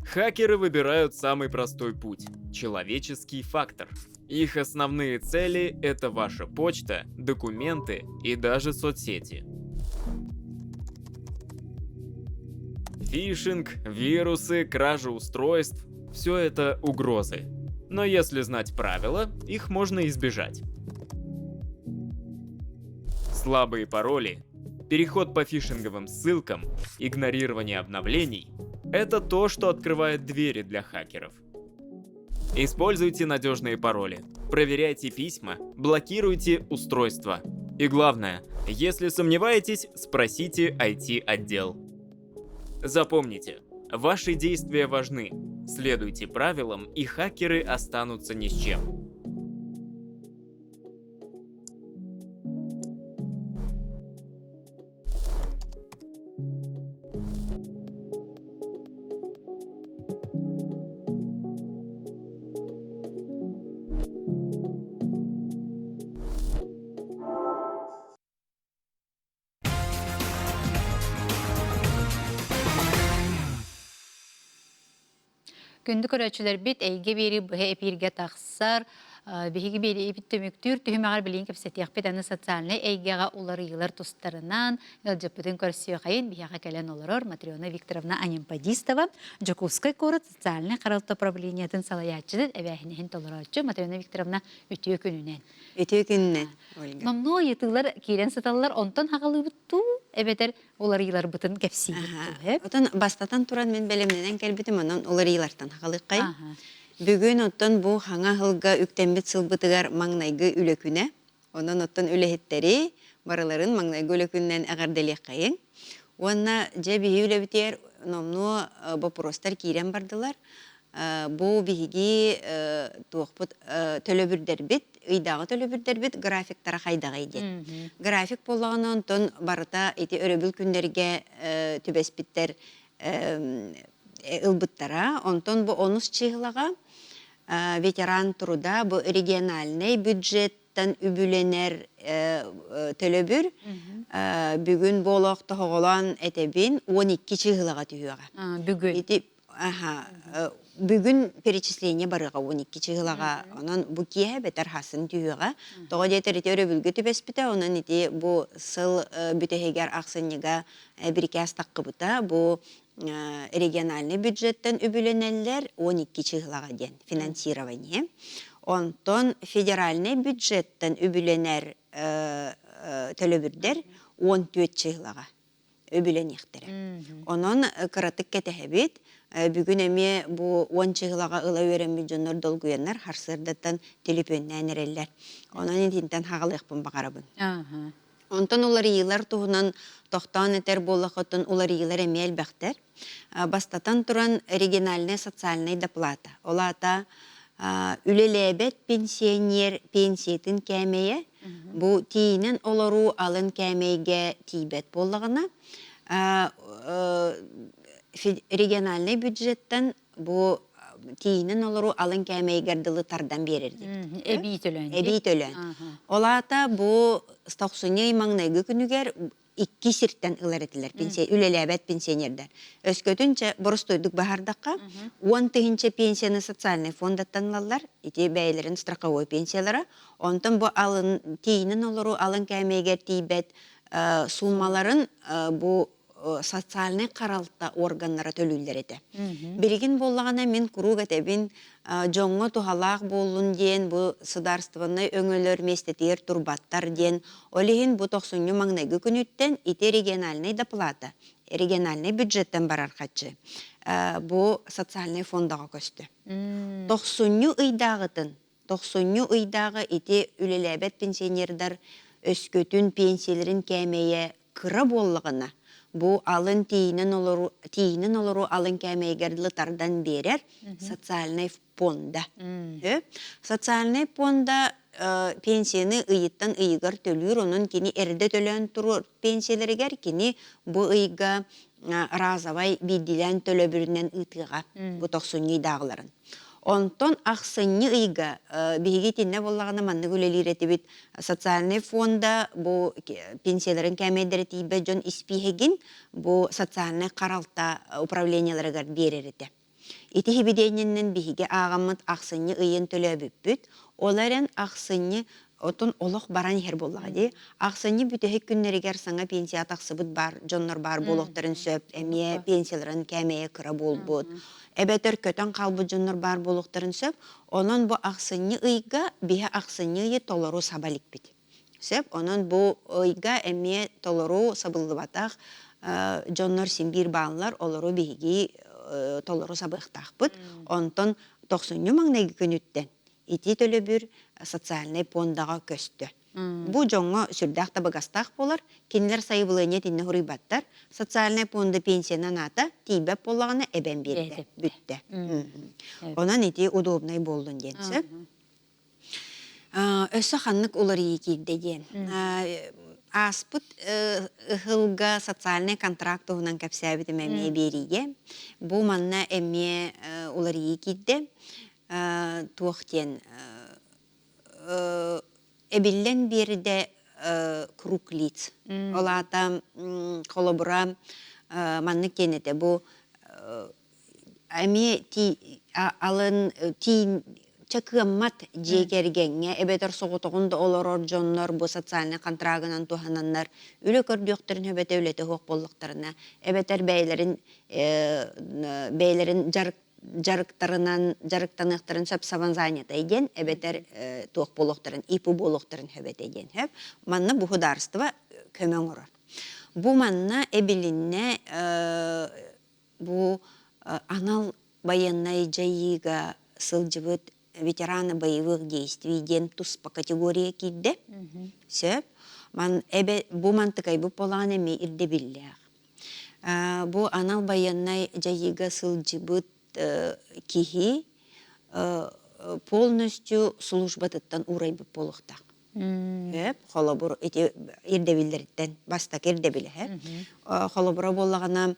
Хакеры выбирают самый простой путь – человеческий фактор. Их основные цели – это ваша почта, документы и даже соцсети. Фишинг, вирусы, кража устройств – все это угрозы. Но если знать правила, их можно избежать. Слабые пароли, переход по фишинговым ссылкам, игнорирование обновлений – это то, что открывает двери для хакеров. Используйте надежные пароли, проверяйте письма, блокируйте устройства. И главное, если сомневаетесь, спросите IT-отдел. Запомните, ваши действия важны. Следуйте правилам, и хакеры останутся ни с чем. Күндү көрөөччүлэрбит эйгэ биэри быһа эпииргэ тахсар. Биһиги биэриибит түмүктүүр түһүмэҕэр билигин кэпсэтиэхпит аны социальнай эйгэҕэ уларыйыылар тустарынан ыалдьыппытын көрсүөхэйин биһиэхэ кэлэн олорор Матрена Викторовна Анемподистова Дьокуускай куорат социальнай харалта управлениетын салайааччытын эбээһинэһин толорооччу Матрена Викторовна үтүө күнүнэн. Үтүө күнүнэн, Ольга. Номнуо ыйытыылар киирэн сыталлар, онтон хаҕалыыбыт дуу, эбэтэр уларыйыыларбытын кэпсиибит дуу, эп? Отон бастатан туран мин бэлэмнэнэн кэлбитим, онон уларыйыылартан хаҕалыаххайым. Бүгүн оттон бу хаҥа сылга үктэммит сылбытыгар маҥнайгы үлэ күнэ. Онон оттон үлэһиттэри барыларын маҥнайгы үлэ күнүнэн эҕэрдэлиэххэйиҥ. Уонна дьэ биһиги үлэбитигэр номнуо боппуруостар киирэн бардылар. Бу биһиги туохпут төлөбүрдэрбит, ыйдааҕы төлөбүрдэрбит графиктара хайдаҕый диэн. График буоллаҕына онтон барыта ити өрөбүл күннэргэ түбэспиттэр ылбыттара. Онтон бу онус чыһылаҕа ветеран труда бу региональный бюджеттан үбүлэнэр төлөбүр бүгүн буолуох тоһоҕолоон этэбин 12 чыһылаҕа түһүөҕэ. Бүгүн. Ити бүгүн перечисление барыаҕа 12 чыһылаҕа онон бу киэһэ бэтэр хасын түһүөҕэ. Тоҕо диэтэр ити өрөбүлгэ түбэспитэ онон ити бу сыл бүтэһигэр ахсынньыга бирикээс таххыбыта бу региональный бюджеттан үбүлэнэллэр 12 чыһылаҕа диэн финансирование. Онтон федеральный бюджеттан үбүлэнэр төлөбүрдэр 14 чыһылаҕа үбүлэниэхтэрэ. Онон кыратык кэтэһэбит. Бүгүн эмиэ бу 10 чыһылаҕа ыла үөрэммит дьоннор долгуйаннар харсыардаттан төлөпүөннээн эрэллэр. Онон итинтэн хаҕалыахпын баҕарабын. Онтон уларыйыылар туһунан тохтоон этэр буоллаххытын уларыйыылар эмиэ элбэхтэр. Бастатан туран, региональная социальная доплата. Ол аата үлэлээбэт пенсионер пенсиятын кээмэйэ бу тиийинэн олоруу алын кээмэйгэ тиийбэт буоллаҕына, региональнай бюджеттан бу тиийинэн олоруу алын кээмэйигэр дылы тардан биэрэр диэбит. Эбии төлөөн. Эбии төлөөн. Ол аата бу тохсунньу ый маҥнайгы күнүгэр икки сиртэн ылар этилэр пенсия үлэлээбэт пенсионердэр. Өскөтүн чэ боростуойдук баһардахха 10 000 пенсияны социальный фондаттан ылаллар, ити бэйэлэрин страховой пенсиялара. Онтон бу алын тиийинэн олоруу алын кээмэйигэр тиийбэт суумаларын бу социальнай харалта органнара төлүүллэр этэ. Билигин буоллаҕына мин куруук этэбин, дьоҥҥо туһалаах буоллун диэн бу судаарыстыбаннай өҥөлөр миэстэтигэр турбаттар диэн, ол иһин бу тохсунньу маҥнайгы күнүттэн ити региональнай доплата, региональнай бюджеттэн барар харчы бу социальнай фондаҕа көстө. Тохсунньу ыйдааҕытын Тохсунньу ыйдааҕы ити үлэлээбэт пенсионердар өскөтүн пенсияларын кээмэйэ кыра буоллаҕына, бу алын тиийинэн олоруу, тиийинэн олоруу алын кээмэйигэр дылы тардан биэрэр социальнай пуонда. Социальнай пуонда пенсияны ыйыттан ыйыгар төлүүр, онон кини эрдэ төлөөн туруор пенсияларыгар кини бу ыйга разовай биирдиилээн төлөбүрүнэн ыытыаҕа бу тохсунньу ыйдааҕыларын. Онтон ахсынньы ыйга биһиги итиннэ буоллаҕына маннык үлэлиир этибит. Социальнай фонда бу пенсияларын кээмэйдэрэ тиийбэт дьон испииһэгин бу социальнай харалта управлениеларыгар биэрэр этэ. Ити сибидиэнньэнэн биһиги ааҕаммыт ахсынньы ыйын төлөөбүппүт. Ол эрэн ахсынньы отон олох баран иһэр буоллаҕа дии. Ахсынньы бүтэһик күннэригэр саҥа пенсия тахсыбыт баар дьоннор баар буолуохтарын сөп. Эмиэ пенсияларын кээмэйэ кыра буолбут. Эбэтэр көтөн хаалбыт дьоннор баар буолуохтарын сөп. Онон бу ахсынньы ыйга биһи ахсынньы ыйы толору саба иликпит. Сөп. Онон бу ыйга эмиэ толору сабыллыбатах дьоннор син биир бааллар, олору биһиги толору сабыахтаахпыт. Онтон тохсунньу маҥнайгы күнүттэн ити төлөбүр социальнай пуондаҕа көстө. Бу дьоҥҥо сүрдээх табыгастаах буолар, кинилэр сайабылыанньа итиннэ суруйбаттар, социальнай пуонда пенсиянан аата тиийбэт буоллаҕына эбэн биэрдэ, бүттэ. Онон ити удобнай буоллун диэн сөп. Өссө ханнык уларыйыы киирдэ диэн. Ааспыт ыһылга социальнай контракт туһунан кэпсээбитим эмиэ биэриигэ. Бу манна эмиэ уларыйыы киирдэ. Туох диэн эбиллэн биэрдэ круг лиц. Ол аата холобура маннык диэн этэ бу эмиэ алын тиин чэ кыаммат дьиэ кэргэҥҥэ эбэтэр соҕотоҕун да олорор дьоннор бу социальнай контрагынан туһананнар үлэ көрдүөхтэрин эбэтэр үлэтэ суох буоллахтарына эбэтэр бэйэлэрин бэйэлэрин дьарык дьарыктарынан дьарыктаныахтарын сөп самозанятай диэн эбэтэр туох буолуохтарын ИП буолуохтарын сөп этэ диэн сөп манна бу судаарыстыба көмө оҥорор бу манна эбилиннэ бу анал байыаннай дьайыыга сылдьыбыт ветераны боевых действий диэн туспа категория киирдэ сөп ман эбэ бу мантыкайбыт буолаҕын эмиэ ирдэбиллээх Бу анал байыаннай дьайыыга сылдьыбыт киһи полностью службатыттан уурайбыт буолуохтаах. Холобур, ити ирдэбиллэриттэн бастакы ирдэбилэ. Холобура буоллаҕына,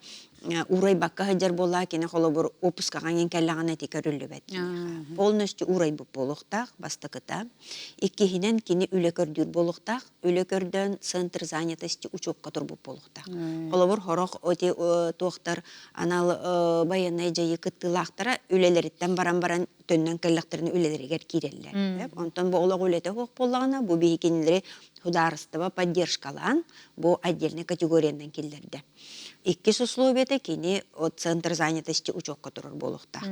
уурайбакка сылдьар буоллаҕа кини холобур отпускаҕа иҥин кэллэҕинэ ити көрүллүбэт киниэхэ. Полностью уурайбыт буолуохтаах бастакыта. Иккиһинэн кини үлэ көрдүүр буолуохтаах. Үлэ көрдөөн центр занятости учуокка турбут буолуохтаах. Холобур, сорох ити туохтар анал байыаннай дьайыы кыттыылаахтара үлэлэриттэн баран баран төннөн кэллэхтэринэ үлэлэригэр киирэллэр. Онтон бу олох үлэтэ суох буоллаҕына, бу биһи кинилэри судаарыстыба поддержкалаан, бу отдельнай категориянан киллэрдэ. Иккис условиета кини от центр занятости учуокка турар буолуохтаах.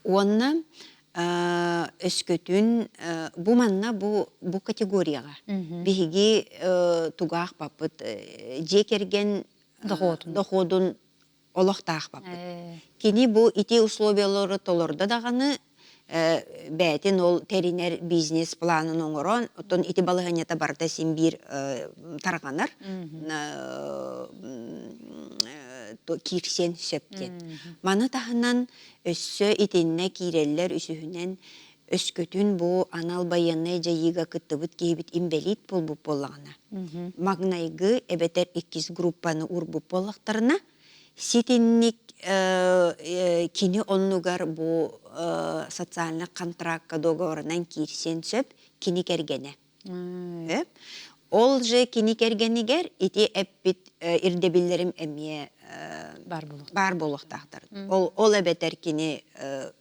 Уонна өскөтүн бу манна бу бу категорияҕа биһиги тугаах баппыт дьиэ кэргэн доходун олохтоох баппыт. Кини бу ити условиялары толордо даҕаны бэйэтин ол тэринэр бизнес планын оҥорон, оттон ити балаһыанньата барыта син биир тарҕанар киирсиэн сөп диэн. Маны таһынан өссө итиннэ киирэллэр үсүһүнэн өскөтүн бу анал байыаннай дьайыыга кыттыбыт киһибит инбэлиит буолбут буоллаҕына, маҥнайгы эбэтэр иккис группаны уурбут буоллахтарына, ситинник кини оннугар бу социальнай контракка договорынан киирсиэн сөп кини кэргэнэ. Ол же кини кэргэнигэр ити эппит ирдэбиллэрим эмиэ баар буолуохтаахтар. Ол, ол эбэтэр кини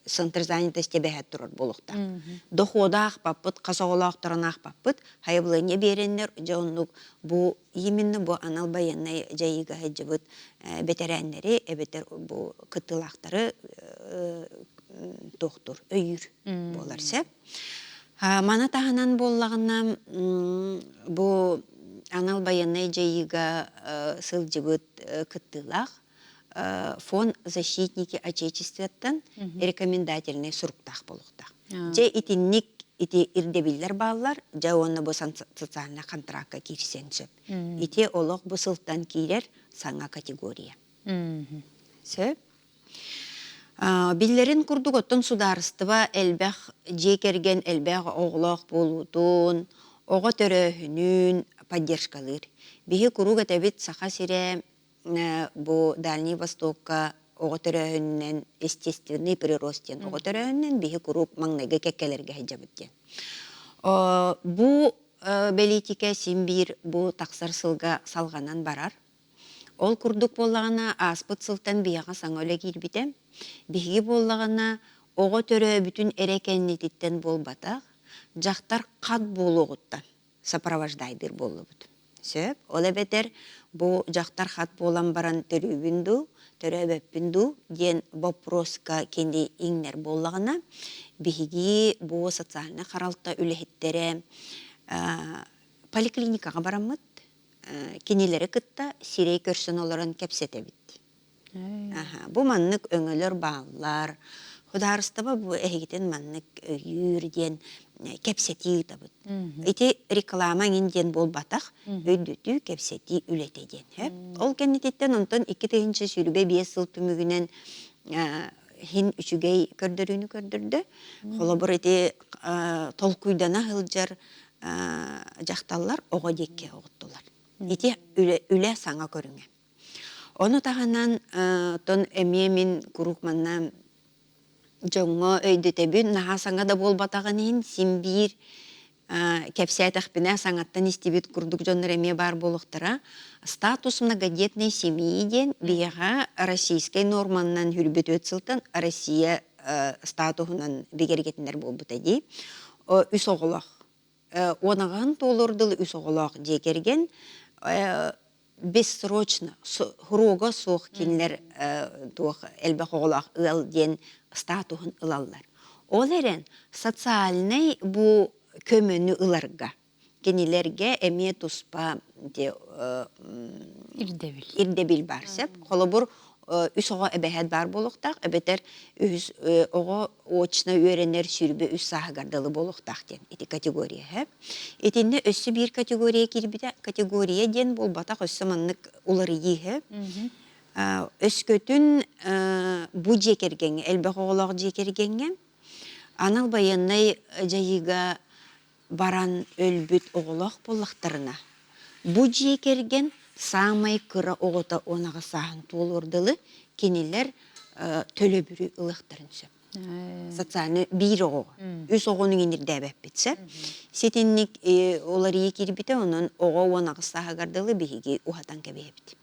центр занятости бэһэт турар буолуохтаах. Дохода аахпаппыт, хас оҕолоохторун аахпаппыт, хайабылыанньа биэрэннэр, дьэ оннук бу именно бу анал байыаннай дьайыыга сылдьыбыт бэтэрээннэри эбэтэр бу кыттыылаахтары туохтур, өйүүр буолар сөп. Маны таһынан буоллаҕына, бу анал байыаннай дьайыыга сылдьыбыт кыттыылаах фонд защитники Отечествоттан рекомендательнай суруктаах буолуохтаах. Дьэ итинник ити ирдэбиллэр бааллар, дьэ уонна бу социальнай контракка киирсэн сөп. Ити олох бу сылтан киирэр саҥа категория. Сөп. Биллэрин курдук, оттон судаарыстыба элбэх дьиэ кэргэн элбэх оҕолоох буолуутун, оҕо төрөөһүнүн поддержкалыыр. Биһи куруук этэбит Саха сирэ бу Дальний Востокка оҕо төрөөһүнүнэн естественный прирост диэн оҕо төрөөһүнүнэн биһи куруук маҥнайгы кэккэлэргэ сылдьабыт диэн. Бу бэлиитикэ син биир бу тахсар сылга салҕанан барар. Ол курдук буоллаҕына, ааспыт сылтан биһиэхэ саҥа үлэ киирбитэ. Биһиги буоллаҕына, оҕо төрөөбүтүн эрэ кэннититтэн буолбатах, дьахтар хат буолуоҕуттан сопровождайдыыр буоллубут. Сөп. Ол эбэтэр бу дьахтар хат буолан баран төрүүбүн дуу, төрөөбөппүн дуу диэн боппуруоска кини иҥнэр буоллаҕына, биһиги бу социальнай харалта үлэһиттэрэ поликлиникаҕа бараммыт кинилэри кытта сирэй көрсөн олорон кэпсэтэбит. Бу маннык өҥөлөр бааллар, судаарыстыба бу эһигитин маннык өйүүр диэн кэпсэтии ыытабыт. Ити реклама эҥин диэн буолбатах, өйдөтүү, кэпсэтии үлэтэ диэн. Ол кэннититтэн онтон 2025 сыл түмүгүнэн иһин үчүгэй көрдөрүүнү көрдөрдө. Холобур, ити толкуйдана сылдьар дьахталлар оҕо диэки оҕуттулар. Ити үлэ, үлэ саҥа көрүҥэ. Ону таһынан тон эмиэ мин куруук манна дьоҥҥо өйдөтөбүн, наһаа саҥа да буолбатаҕын иһин син биир кэпсээтэхпинэ саҥаттан истибит курдук дьоннор эмиэ баар буолуохтара. Статус многодетной семьи диэн биһиэхэ российскай норманнан хүрбүт сылтан Россия статуһунан бигэргэтинэр буолбута дии. Үс оҕолоох. Уонаҕаһын туолуор дылы үс оҕолоох дьиэ кэргэн бессрочно срога суох кинилэр туох элбэх оҕолоох ыал диэн статуһун ылаллар. Ол эрэн социальнай бу көмөнү ыларга кинилэргэ эмиэ туспа ирдэбил ирдэбил баар сөп. Холобур, үс оҕо эбэһээт баар буолуохтаах, эбэтэр үһүс оҕо очно үөрэнэр 23 сааһыгар дылы буолуохтаах диэн ити категория һэ. Итиннэ өссө биир категория киирбитэ. Категория диэн буолбатах, өссө маннык уларыйыы һэ. Өскөтүн бу дьиэ кэргэҥҥэ, элбэх оҕолоох дьиэ кэргэҥҥэ анал байыаннай дьайыыга баран өлбүт оҕолоох буоллахтарына, бу дьиэ кэргэн саамай кыра оҕото 18 сааһын туолуор дылы кинилэр төлөбүрү ылыахтарын сөп. Социальный биир оҕоҕо. Үс оҕону иҥирдээбэппит сөп. Ситинник уларыйыы киирбитэ, онон оҕо 18 сааһыгар дылы биһиги уһатан кэбиһэбит.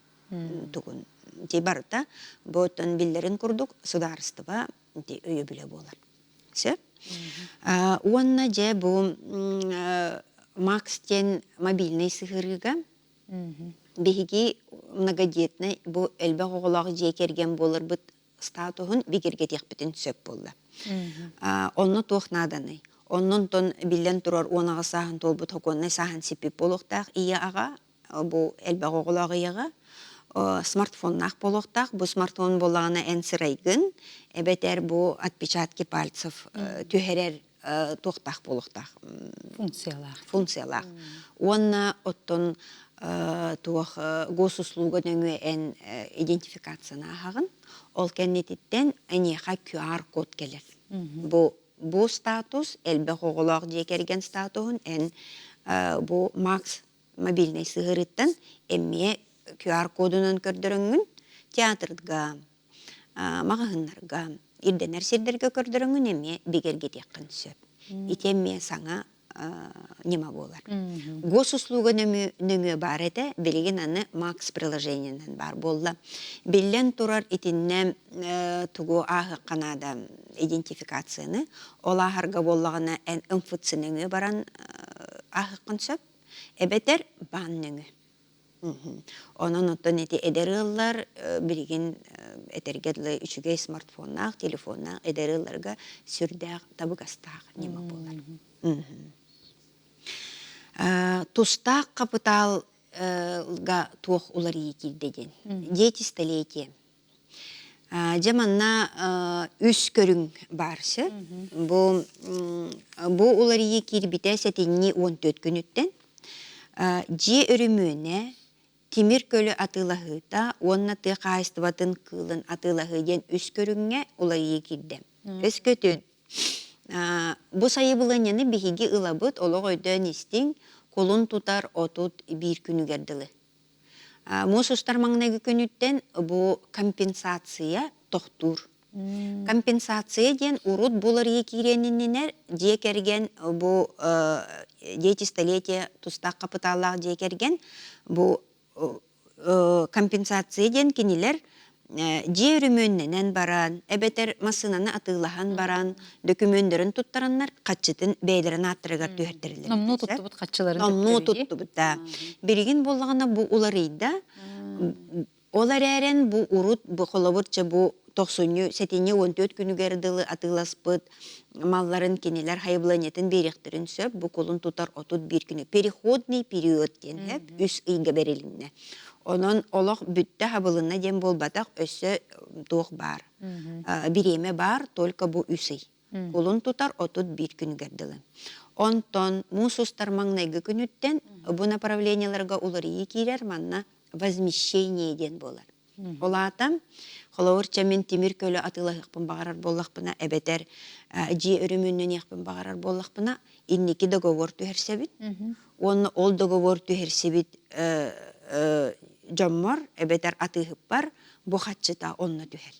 Тугун ити барыта бу оттон биллэрин курдук судаарыстыба ити өйөбүлэ буолар. Сөп. Уонна дьэ бу Макс диэн мобильнай сыһыарыыга биһиги многодетнай бу элбэх оҕолоох дьиэ кэргэн буоларбыт статуһун бигэргэтиэхпитин сөп буолла. Онно туох нааданый? Оннон биллэн турар 18 сааһын туолбут сокуоннай сааһын сиппит буолуохтаах ийэ аҕа бу элбэх оҕолоох ийэҕэ смартфоннаах буолуохтаах. Бу смартфон буоллаҕына эн сырайгын эбэтэр бу отпечатки пальцев түһэрэр туохтаах буолуохтаах функциялаах функциялаах уонна оттон туох госуслуга нөҥүө эн идентификацияны ааһаҕын ол кэннититтэн эйиэхэ QR-код кэлэр бу бу статус элбэх оҕолоох дьиэ кэргэн статуһун эн бу Макс мобильнай сыһыарыттан эмиэ QR-кодунан көрдөрөҥҥүн театрга, маҕаһыыннарга, ирдэнэр сирдэргэ көрдөрөҥҥүн эмиэ бигэргэтиэххин сөп. Ити эмиэ саҥа ньыма буолар. Госуслуга нөҥүө баар этэ, билигин аны Макс приложениенан баар буолла. Биллэн турар итиннэ тугу ааһыахха наада идентификацияны. Ол ааһарга буоллаҕына эн МФЦ нөҥүө баран ааһыаххын сөп. Эбэтэр баан нөҥүө. Онон оттон ити эдэр ыаллар билигин этэргэ дылы үчүгэй смартфоннаах, телефоннаах эдэр ыалларга сүрдээх табыгастаах ньыма буолар. Тустаах хапытаалга туох уларыйыы киирдэ диэн. Дети столетия. Дьэ манна үс көрүҥ баар сөп. Бу бу уларыйыы киирбитэ сэтинньи 14 күнүттэн. Дьиэ өрөмүөнэ, тимир көлө атыылаһыыта уонна тыа хаһаайыстыбатын кыылын атыылаһыы диэн үс көрүҥҥэ уларыйыы киирдэ. Өскөтүн бу сайабылыанньаны биһиги ылабыт олох өйдөөн истиҥ, кулун тутар 31 күнүгэр дылы. Муус устар маҥнайгы күнүттэн бу компенсация тохтуур. Компенсация диэн урут буларыйыы киириэн иннинэ дьиэ кэргэн бу дети столетия тустаах хапытааллаах дьиэ кэргэн бу компенсация диэн кинилэр дьиэ өрөмүөннэнэн баран эбэтэр массыынаны атыылаһан баран дөкүмүөннэрин туттараннар хаччытын бэйэлэрин ааттарыгар түһэртэрэллэр. Номнуо туттубут хаччыларын Номнуо туттубут да. Билигин буоллаҕына бу уларыйда. Ол эрээрэн бу урут бу холобур чэ бу тохсунньу сэтинньи 14 күнүгэр дылы атыыласпыт малларын кинилэр хайыбыланньатын биэриэхтэрин сөп. Бу кулун тутар 31 күнү переходный период диэн сөп үс ыйга бэрилиннэ. Онон олох бүттэ хабылынна диэн буолбатах өссө туох баар. Бириэмэ баар только бу үс ый. Кулун тутар 31 күнүгэр дылы. Онтон муус устар маҥнайгы күнүттэн бу направлениеларга уларыйыы киирэр манна возмещение диэн буолар. Ол аата, холобур, чэ мин тимир көлө атыылаһыахпын баҕарар буоллахпына, эбэтэр дьиэ өрөмүөннэниэхпин баҕарар буоллахпына, инники договор түһэрсэбит. Уонна ол договор түһэрсибит дьоммор эбэтэр атыыһыппар бу хаччыта онно түһэр.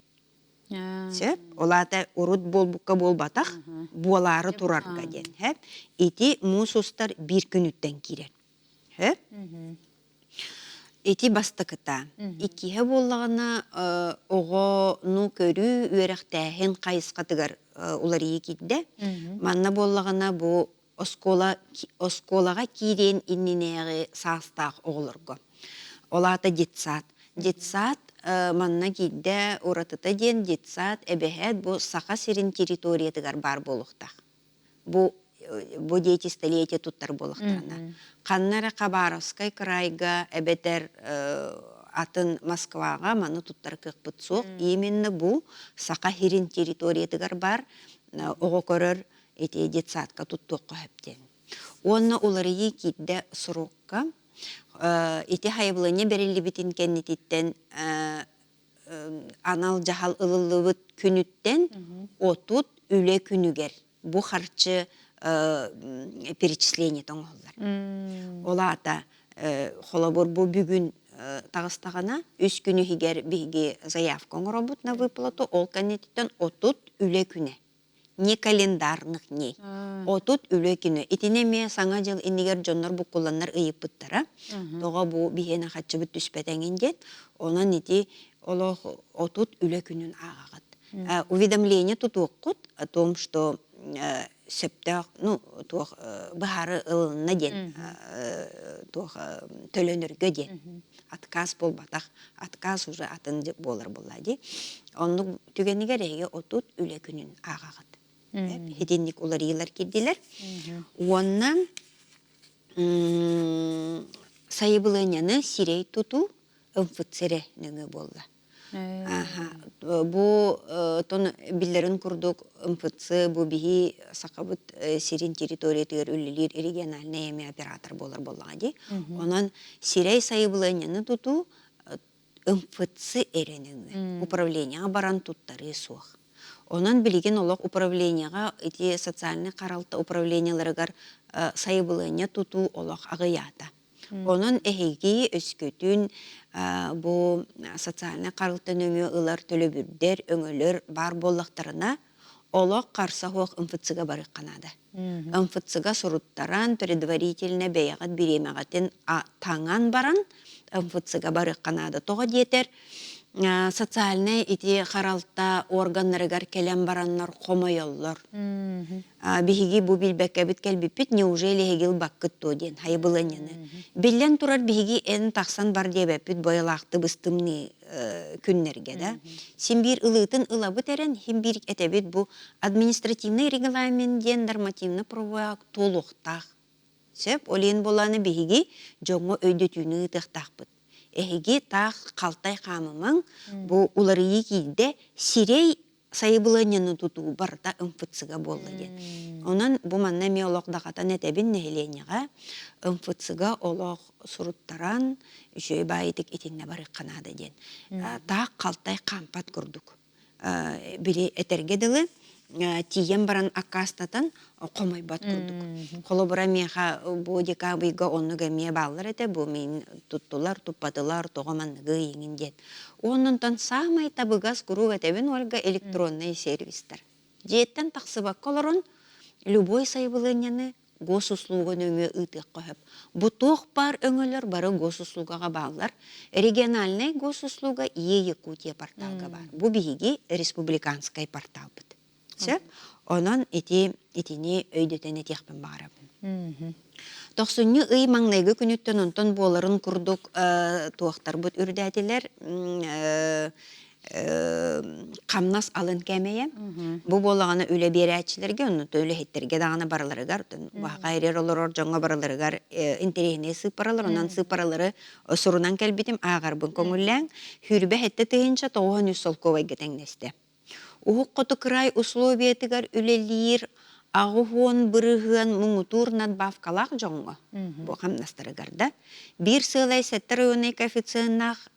Сөп. Ол аата урут буолбукка буолбатах, буолаары турарга диэн. Ити муус устар биир күнүттэн киирэр. Сөп. Ити бастакыта. Иккиһэ буоллаҕына, оҕону көрүү, үөрэхтээһин хайысхатыгар уларыйыы киирдэ. Манна буоллаҕына бу оскуола оскуолаҕа киириэн иннинээҕи саастаах оҕолорго. Ол аата детсад. Детсад манна киирдэ уратыта диэн детсад эбэһээт бу Саха сирин территориятыгар баар буолуохтаах. Бу бу дети столетия туттар буолуохтарына. Ханна эрэ Хабаровскай крайга эбэтэр атын Москваҕа маны туттар кыахпыт суох. Именно бу Саха сирин территориятыгар баар оҕо көрөр ити детсадка туттуохха сөп диэн. Уонна уларыйыы киирдэ срокка. Ити хайабылыанньа бэриллибитин кэннититтэн анал дьаһал ылыллыбыт күнүттэн 30 үлэ күнүгэр бу харчы перечисление оҥоһуллар. Ол аата холобур бу бүгүн таҕыстаҕына үс күн иһигэр биһиги заявка оҥоробут на выплату ол кэнниттэн 30 үлэ күнэ не календарных дней. 30 үлэ күнэ. Итини эмиэ Саҥа дьыл иннигэр дьоннор буккулланнар ыйыппыттара. Тоҕо бу биһиэнэ хаччыбыт түспэтэҥин диэн. Онон ити олох 30 үлэ күнүн ааҕаҕыт. Уведомление тутуоххут о том, что сөптөөх ну туох быһаары ылынна диэн туох төлөнөргө диэн отказ буолбатах отказ уже атын буолар буолла дии Оннук түгэнигэр эһиги 30 үлэ күнүн ааҕаҕыт. Итинник уларыйыылар киирдилэр. Уонна сайабылыанньаны сирэй тутуу МФЦ эрэ нөҥүө буолла. Бу тон биллэрин курдук МФЦ бу биһи Сахабыт сирин территориятыгар үлэлиир региональнай эми оператор буолар буоллаҕа дии. Онон сирэй сайабылыанньаны тутуу МФЦ эрэ нөҥүө управлениеҕа баран туттарыы суох. Онон билигин олох управлениеҕа ити социальнай харалта управлениеларыгар сайабылыанньа тутуу олох аҕыйаата. Онон эһиги өскөтүн бу социальнай харалта нөҥүө ылар төлөбүрдэр, өҥөлөр баар буоллахтарына, Олох харса суох МФЦ-га барыахха наада. МФЦ-га суруттаран, предварительно бэйэҕит бириэмэҕитин таҥан баран МФЦ-га барыахха наада. Тоҕо диэтэр, социальнай ити харалта органнарыгар кэлэн бараннар хомойоллор. Биһиги бу билбэккэбит кэлбиппит, неужели эһиги ылбаккыт дуо диэн хайыбылыанньаны. Биллэн турар, биһиги эн тахсан бар диэбэппит бойалаахты быстымныы күннэргэ да. Син биир ылыытын ылабыт эрэн, син биир этэбит бу административный регламент диэн нормативно-правовой акт туолуохтаах. Сөп, ол иһин буолааны биһиги дьоҥҥо өйдөтүүнү ыытыахтаахпыт. Эһиги таах халтай хаамымаҥ, бу уларыйыы киирдэ, сирэй сайабылыанньаны тутуу барыта МФЦ-га буолла диэн. Онон бу манна эмиэ олох даҕатан этэбин нэһилиэнньэҕэ МФЦ-га олох суруттаран үчүгэй баайытык итиннэ барыахха наада диэн. Таах халтай хаампат курдук. Били этэргэ дылы тиийэн баран аккаастатан хомойбот курдук. Холобура миэхэ бу декабрьга оннук эмиэ бааллар этэ, бу мин туттулар, туппатылар, тоҕо манныгы иҥин диэн. Оннунтан саамай табыгас куруук этэбин Ольга электроннай сервистэр. Дьиэттэн тахсыбакка олорон любой сайабылыанньаны госуслуга нөҥүө ыытыахха сөп. Бу туох баар өҥөлөр бары госуслугаҕа бааллар. Региональнай госуслуга Е-Якутия порталга баар. Бу биһиги республиканскай порталбыт. Сөп? Онон ити итини өйдөтөн этиэхпин баҕарабын. Тохсунньу ый маҥнайгы күнүттэн онтон буоларын курдук туохтарбыт үрдээтилэр хамнас алын кээмэйэ. Бу буоллаҕына үлэ биэрээччилэргэ, оннута үлэһиттэргэ даҕаны барыларыгар, баһаҕа эрэр олорор дьоҥҥо барыларыгар интэриэһинэй сыыппаралар, онон сыыппаралары сурунан кэлбитим, ааҕарбын көҥүллээҥ. Сүүрбэ сэттэ тыһыынча 93 солкуобайга тэҥнэстэ. Уһук Хоту кыраай условиятыгар үлэлиир 80% муҥутуур надбавкалаах дьоҥҥо бу хамнастарыгар да биир сыалай сэттэ районнай коэффициеннаах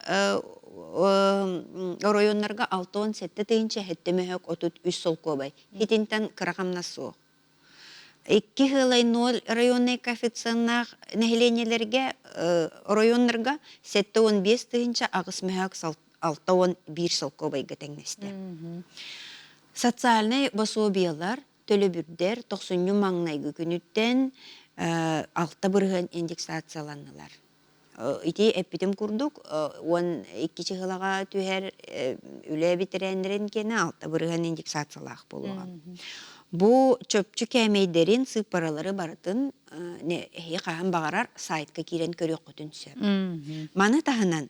оройуоннарга 67 тыһыынча сэттэ мөһөк 33 солкуобай итинтэн кыра хамнас суох. Икки сыалай ноль районнай коэффициеннаах нэһилиэнньэлэргэ оройуоннарга 75 тыһыынча аҕыс мөһөөк 61 солкуобайга тэҥнэстэ. Социальнай босуобуйалар, төлөбүрдэр тохсунньу маҥнайгы күнүттэн 6% индексацияланнылар. Ити эппитим курдук, 12 чыһылаҕа түһэр үлэ бэтэрээннэрин киэнэ 6% индексациялаах буолуоҕа. Бу чопчу кээмэйдэрин, сыыппаралары барытын эһиги хаһан баҕарар сайтка киирэн көрүөххүтүн сөп. Маны таһынан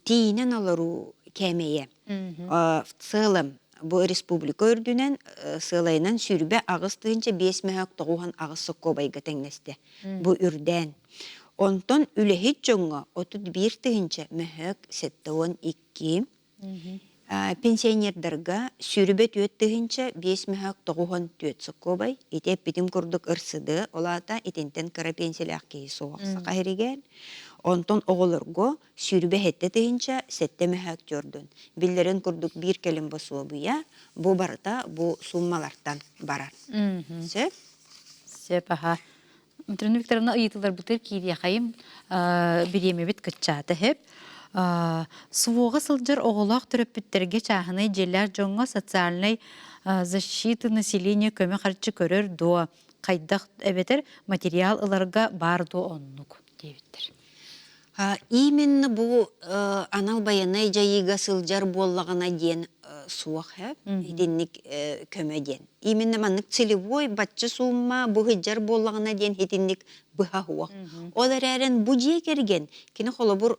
тиийинэн олоруу кээмэйэ в целом бу республика үрдүнэн сыалайынан 28 тыһыынча 5 мөһөөк 98 сокуобайга тэҥнэстэ. Бу үрдээн. Онтон үлэһит дьоҥҥо 31 тыһыынча мөһөөк 72 Пенсионердарга 24 тыһыынча 5 мөһөөк 94 сокуобай. Ити эппитим курдук ырсыды, ол аата итинтэн кыра пенсиялаах киһи суох саха иһиригэр. Онтон оҕолорго 27 тыһыынча 7 мөһөөк дьордун. Биллэрин курдук биир кэлим босуобуйа бу барыта бу суммалартан барар. Сөп? Сөп, аха. Матрена Викторовна ыйытыыларбытыгар киириэхэйим бириэмэбит кыччаата иһип. СВО-ҕа сылдьар оҕолоох төрөппүттэргэ чааһынай дьиэлээх дьоҥҥо социальнай защита населения көмө харчы көрөр дуо, хайдах эбэтэр материал ыларга баар дуо оннук диэбиттэр. Именно бу анал байыаннай дьайыыга сылдьар буоллаҕына диэн суох итинник көмө диэн. Именно маннык целевой бачча суумма бу сылдьар буоллаҕына диэн итинник быһа суох. Ол эрээрин бу дьиэ кэргэн кини холобур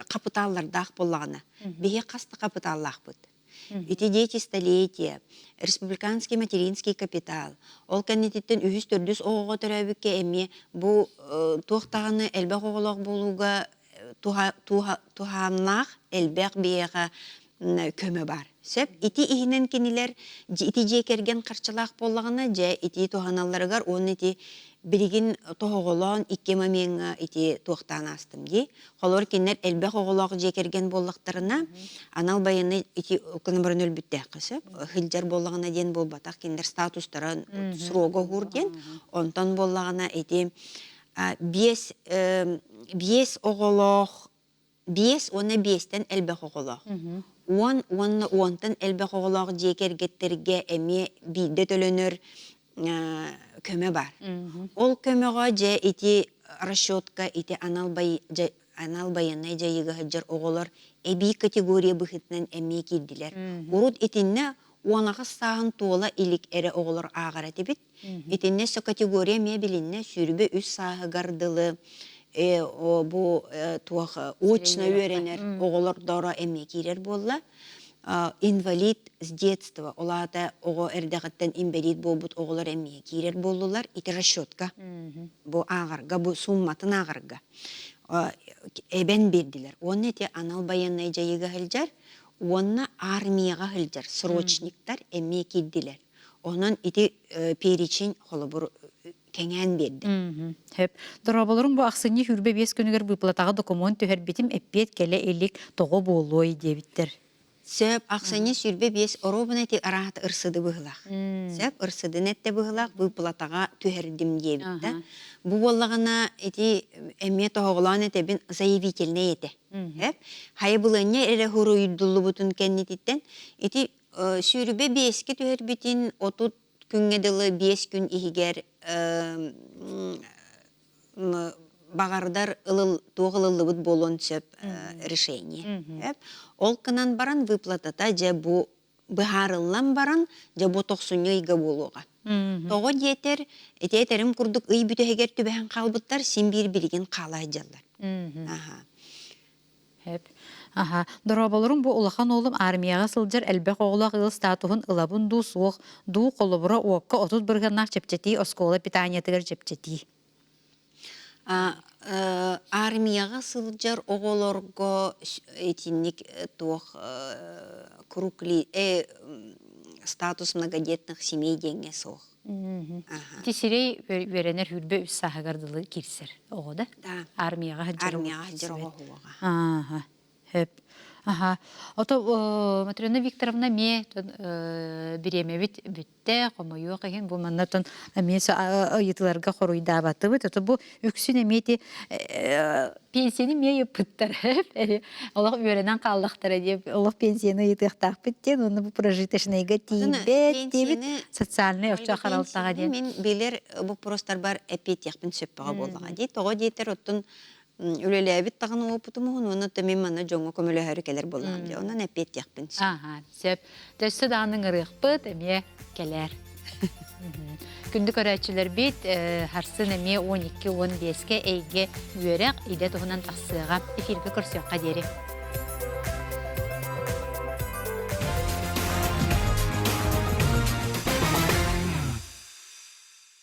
хапытааллардаах буоллаҕына биһи хас да хапытааллаахпыт. Ити дети столетия, республиканский материнский капитал. Ол кэннититтэн үһүс-төрдүс оҕоҕо төрөөбүккэ эмиэ бу туох даҕаны элбэх оҕолоох буолууга туһааннаах элбэх биһиэхэ көмө баар. Сөп. Ити иһинэн кинилэр ити дьиэ кэргэн харчылаах буоллаҕына, дьэ ити туһаналларыгар уонна ити билигин тоһоҕолоон икки момеҥҥа ити туохтаан аастым дии. Холобур, кинилэр элбэх оҕолоох дьиэ кэргэн буоллахтарына, анал байыаннай ити гынан баран өлбүттээххэ сөп. Сылдьар буоллаҕына диэн буолбатах, кинилэр статустара срога уһуур диэн. Онтон буоллаҕына ити биэс биэс оҕолоох, биэс уонна биэстэн элбэх оҕолоох. Уон уонна уонтан элбэх оҕолоох дьиэ кэргэттэргэ эмиэ биирдэ төлөнөр көмө бар. Ол көмөҕө дьэ ити расчетка ити анал анал байыаннай дьайыыга сылдьар оҕолор эбии категория быһыытынан эмиэ киирдилэр. Урут итиннэ 18 сааһын туола илик эрэ оҕолор ааҕар этибит. Итиннэ өссө категория эмиэ билиннэ 23 сааһыгар дылы бу туох очно үөрэнэр оҕолордоро эмиэ киирэр буолла. Инвалид с детства, ол аата оҕо эрдэҕиттэн инбэлиит буолбут оҕолор эмиэ киирэр буоллулар. Ити расчетка бу ааҕарга, бу сумматын ааҕарга эбэн биэрдилэр. Уонна ити анал байыаннай дьайыыга сылдьар уонна армияҕа сылдьар срочниктар эмиэ киирдилэр. Онон ити перечень холобур кэҥээн биэрдэ. Сөп. Дорооболоруҥ бу ахсынньы 25 күнүгэр выплатаҕа докумуон түһэрбитим эппиэт кэлэ илик тоҕо буолуой диэбиттэр. Сөп, ахсынньы 25 оруобуна ити араат ырсыды быһылах. Сөп, ырсыдын этте быһылах выплатаҕа түһэрдим диэбит да. Бу буоллаҕына ити эмиэ тоһоҕолоон этэбин заявительнай этэ. Сөп. Хайабылыанньа эрэ хуруйдуллубутун кэннититтэн ити сүүрбэ биэскэ түһэрбитин 30 күҥҥэ дылы биэс күн иһигэр баҕардар ылыл туох ылыллыбыт буолуон сөп решение. Ол гынан баран выплатата дьэ бу быһаарыллан баран дьэ бу тохсунньу ыйга буолуоҕа. Тоҕо диэтэр ити этэрим курдук ый бүтэһигэр түбэһэн хаалбыттар син биир билигин хаала сылдьаллар. Аха. Сөп. Аха. Дорооболоруҥ бу улахан уолум армияҕа сылдьар элбэх оҕолоох ыал статуһун ылабын дуу, суох дуу, холобура уокка 30 бырыһыаннаах чэпчэтии оскуола питаниетыгар чэпчэтии. Армияҕа сылдьар оҕолорго итинник туох круг статус многодетных семей диэҥҥэ суох. Ити сирэй үөрэнэр 23 сааһыгар дылы киирсэр оҕо да? Армияҕа сылдьар Армияҕа сылдьар оҕо уоҕа. Ааха. Хөп. Аха. Ото Матрена Викторовна эмиэ бириэмэбит бүттэ, хомойуох иһин бу манна эмиэ ыйытыыларга хоруйдаабатыбыт. Ото бу үксүн эмиэ ити пенсияны эмиэ ыйыппыттар. Олох үөрэнэн хааллахтара диэп, олох пенсияны ыйытыахтаахпыт диэн, уонна бу прожиточнайга тиийбэт диэбит социальнай оччо харалтаҕа диэн. Мин билэр боппуруостарбар эппиэттиэхпин сөппөҕө буоллаҕа дии. Тоҕо диэтэр оттон үлэлээбит даҕаны уопутум уһун уонна мин манна дьоҥҥо көмөлөһөрү кэлэр буоллаҕым дии. Онон эппиэттиэхпин сөп. Аха, сөп. Өссө даҕаны ыҥырыахпыт, эмиэ кэлээр. Күндү көрөөччүлэрбит, харсын эмиэ 12-15-ке эйгэ үөрэх идэ туһунан тахсыаҕа. Эфиргэ көрсүөххэ диэри.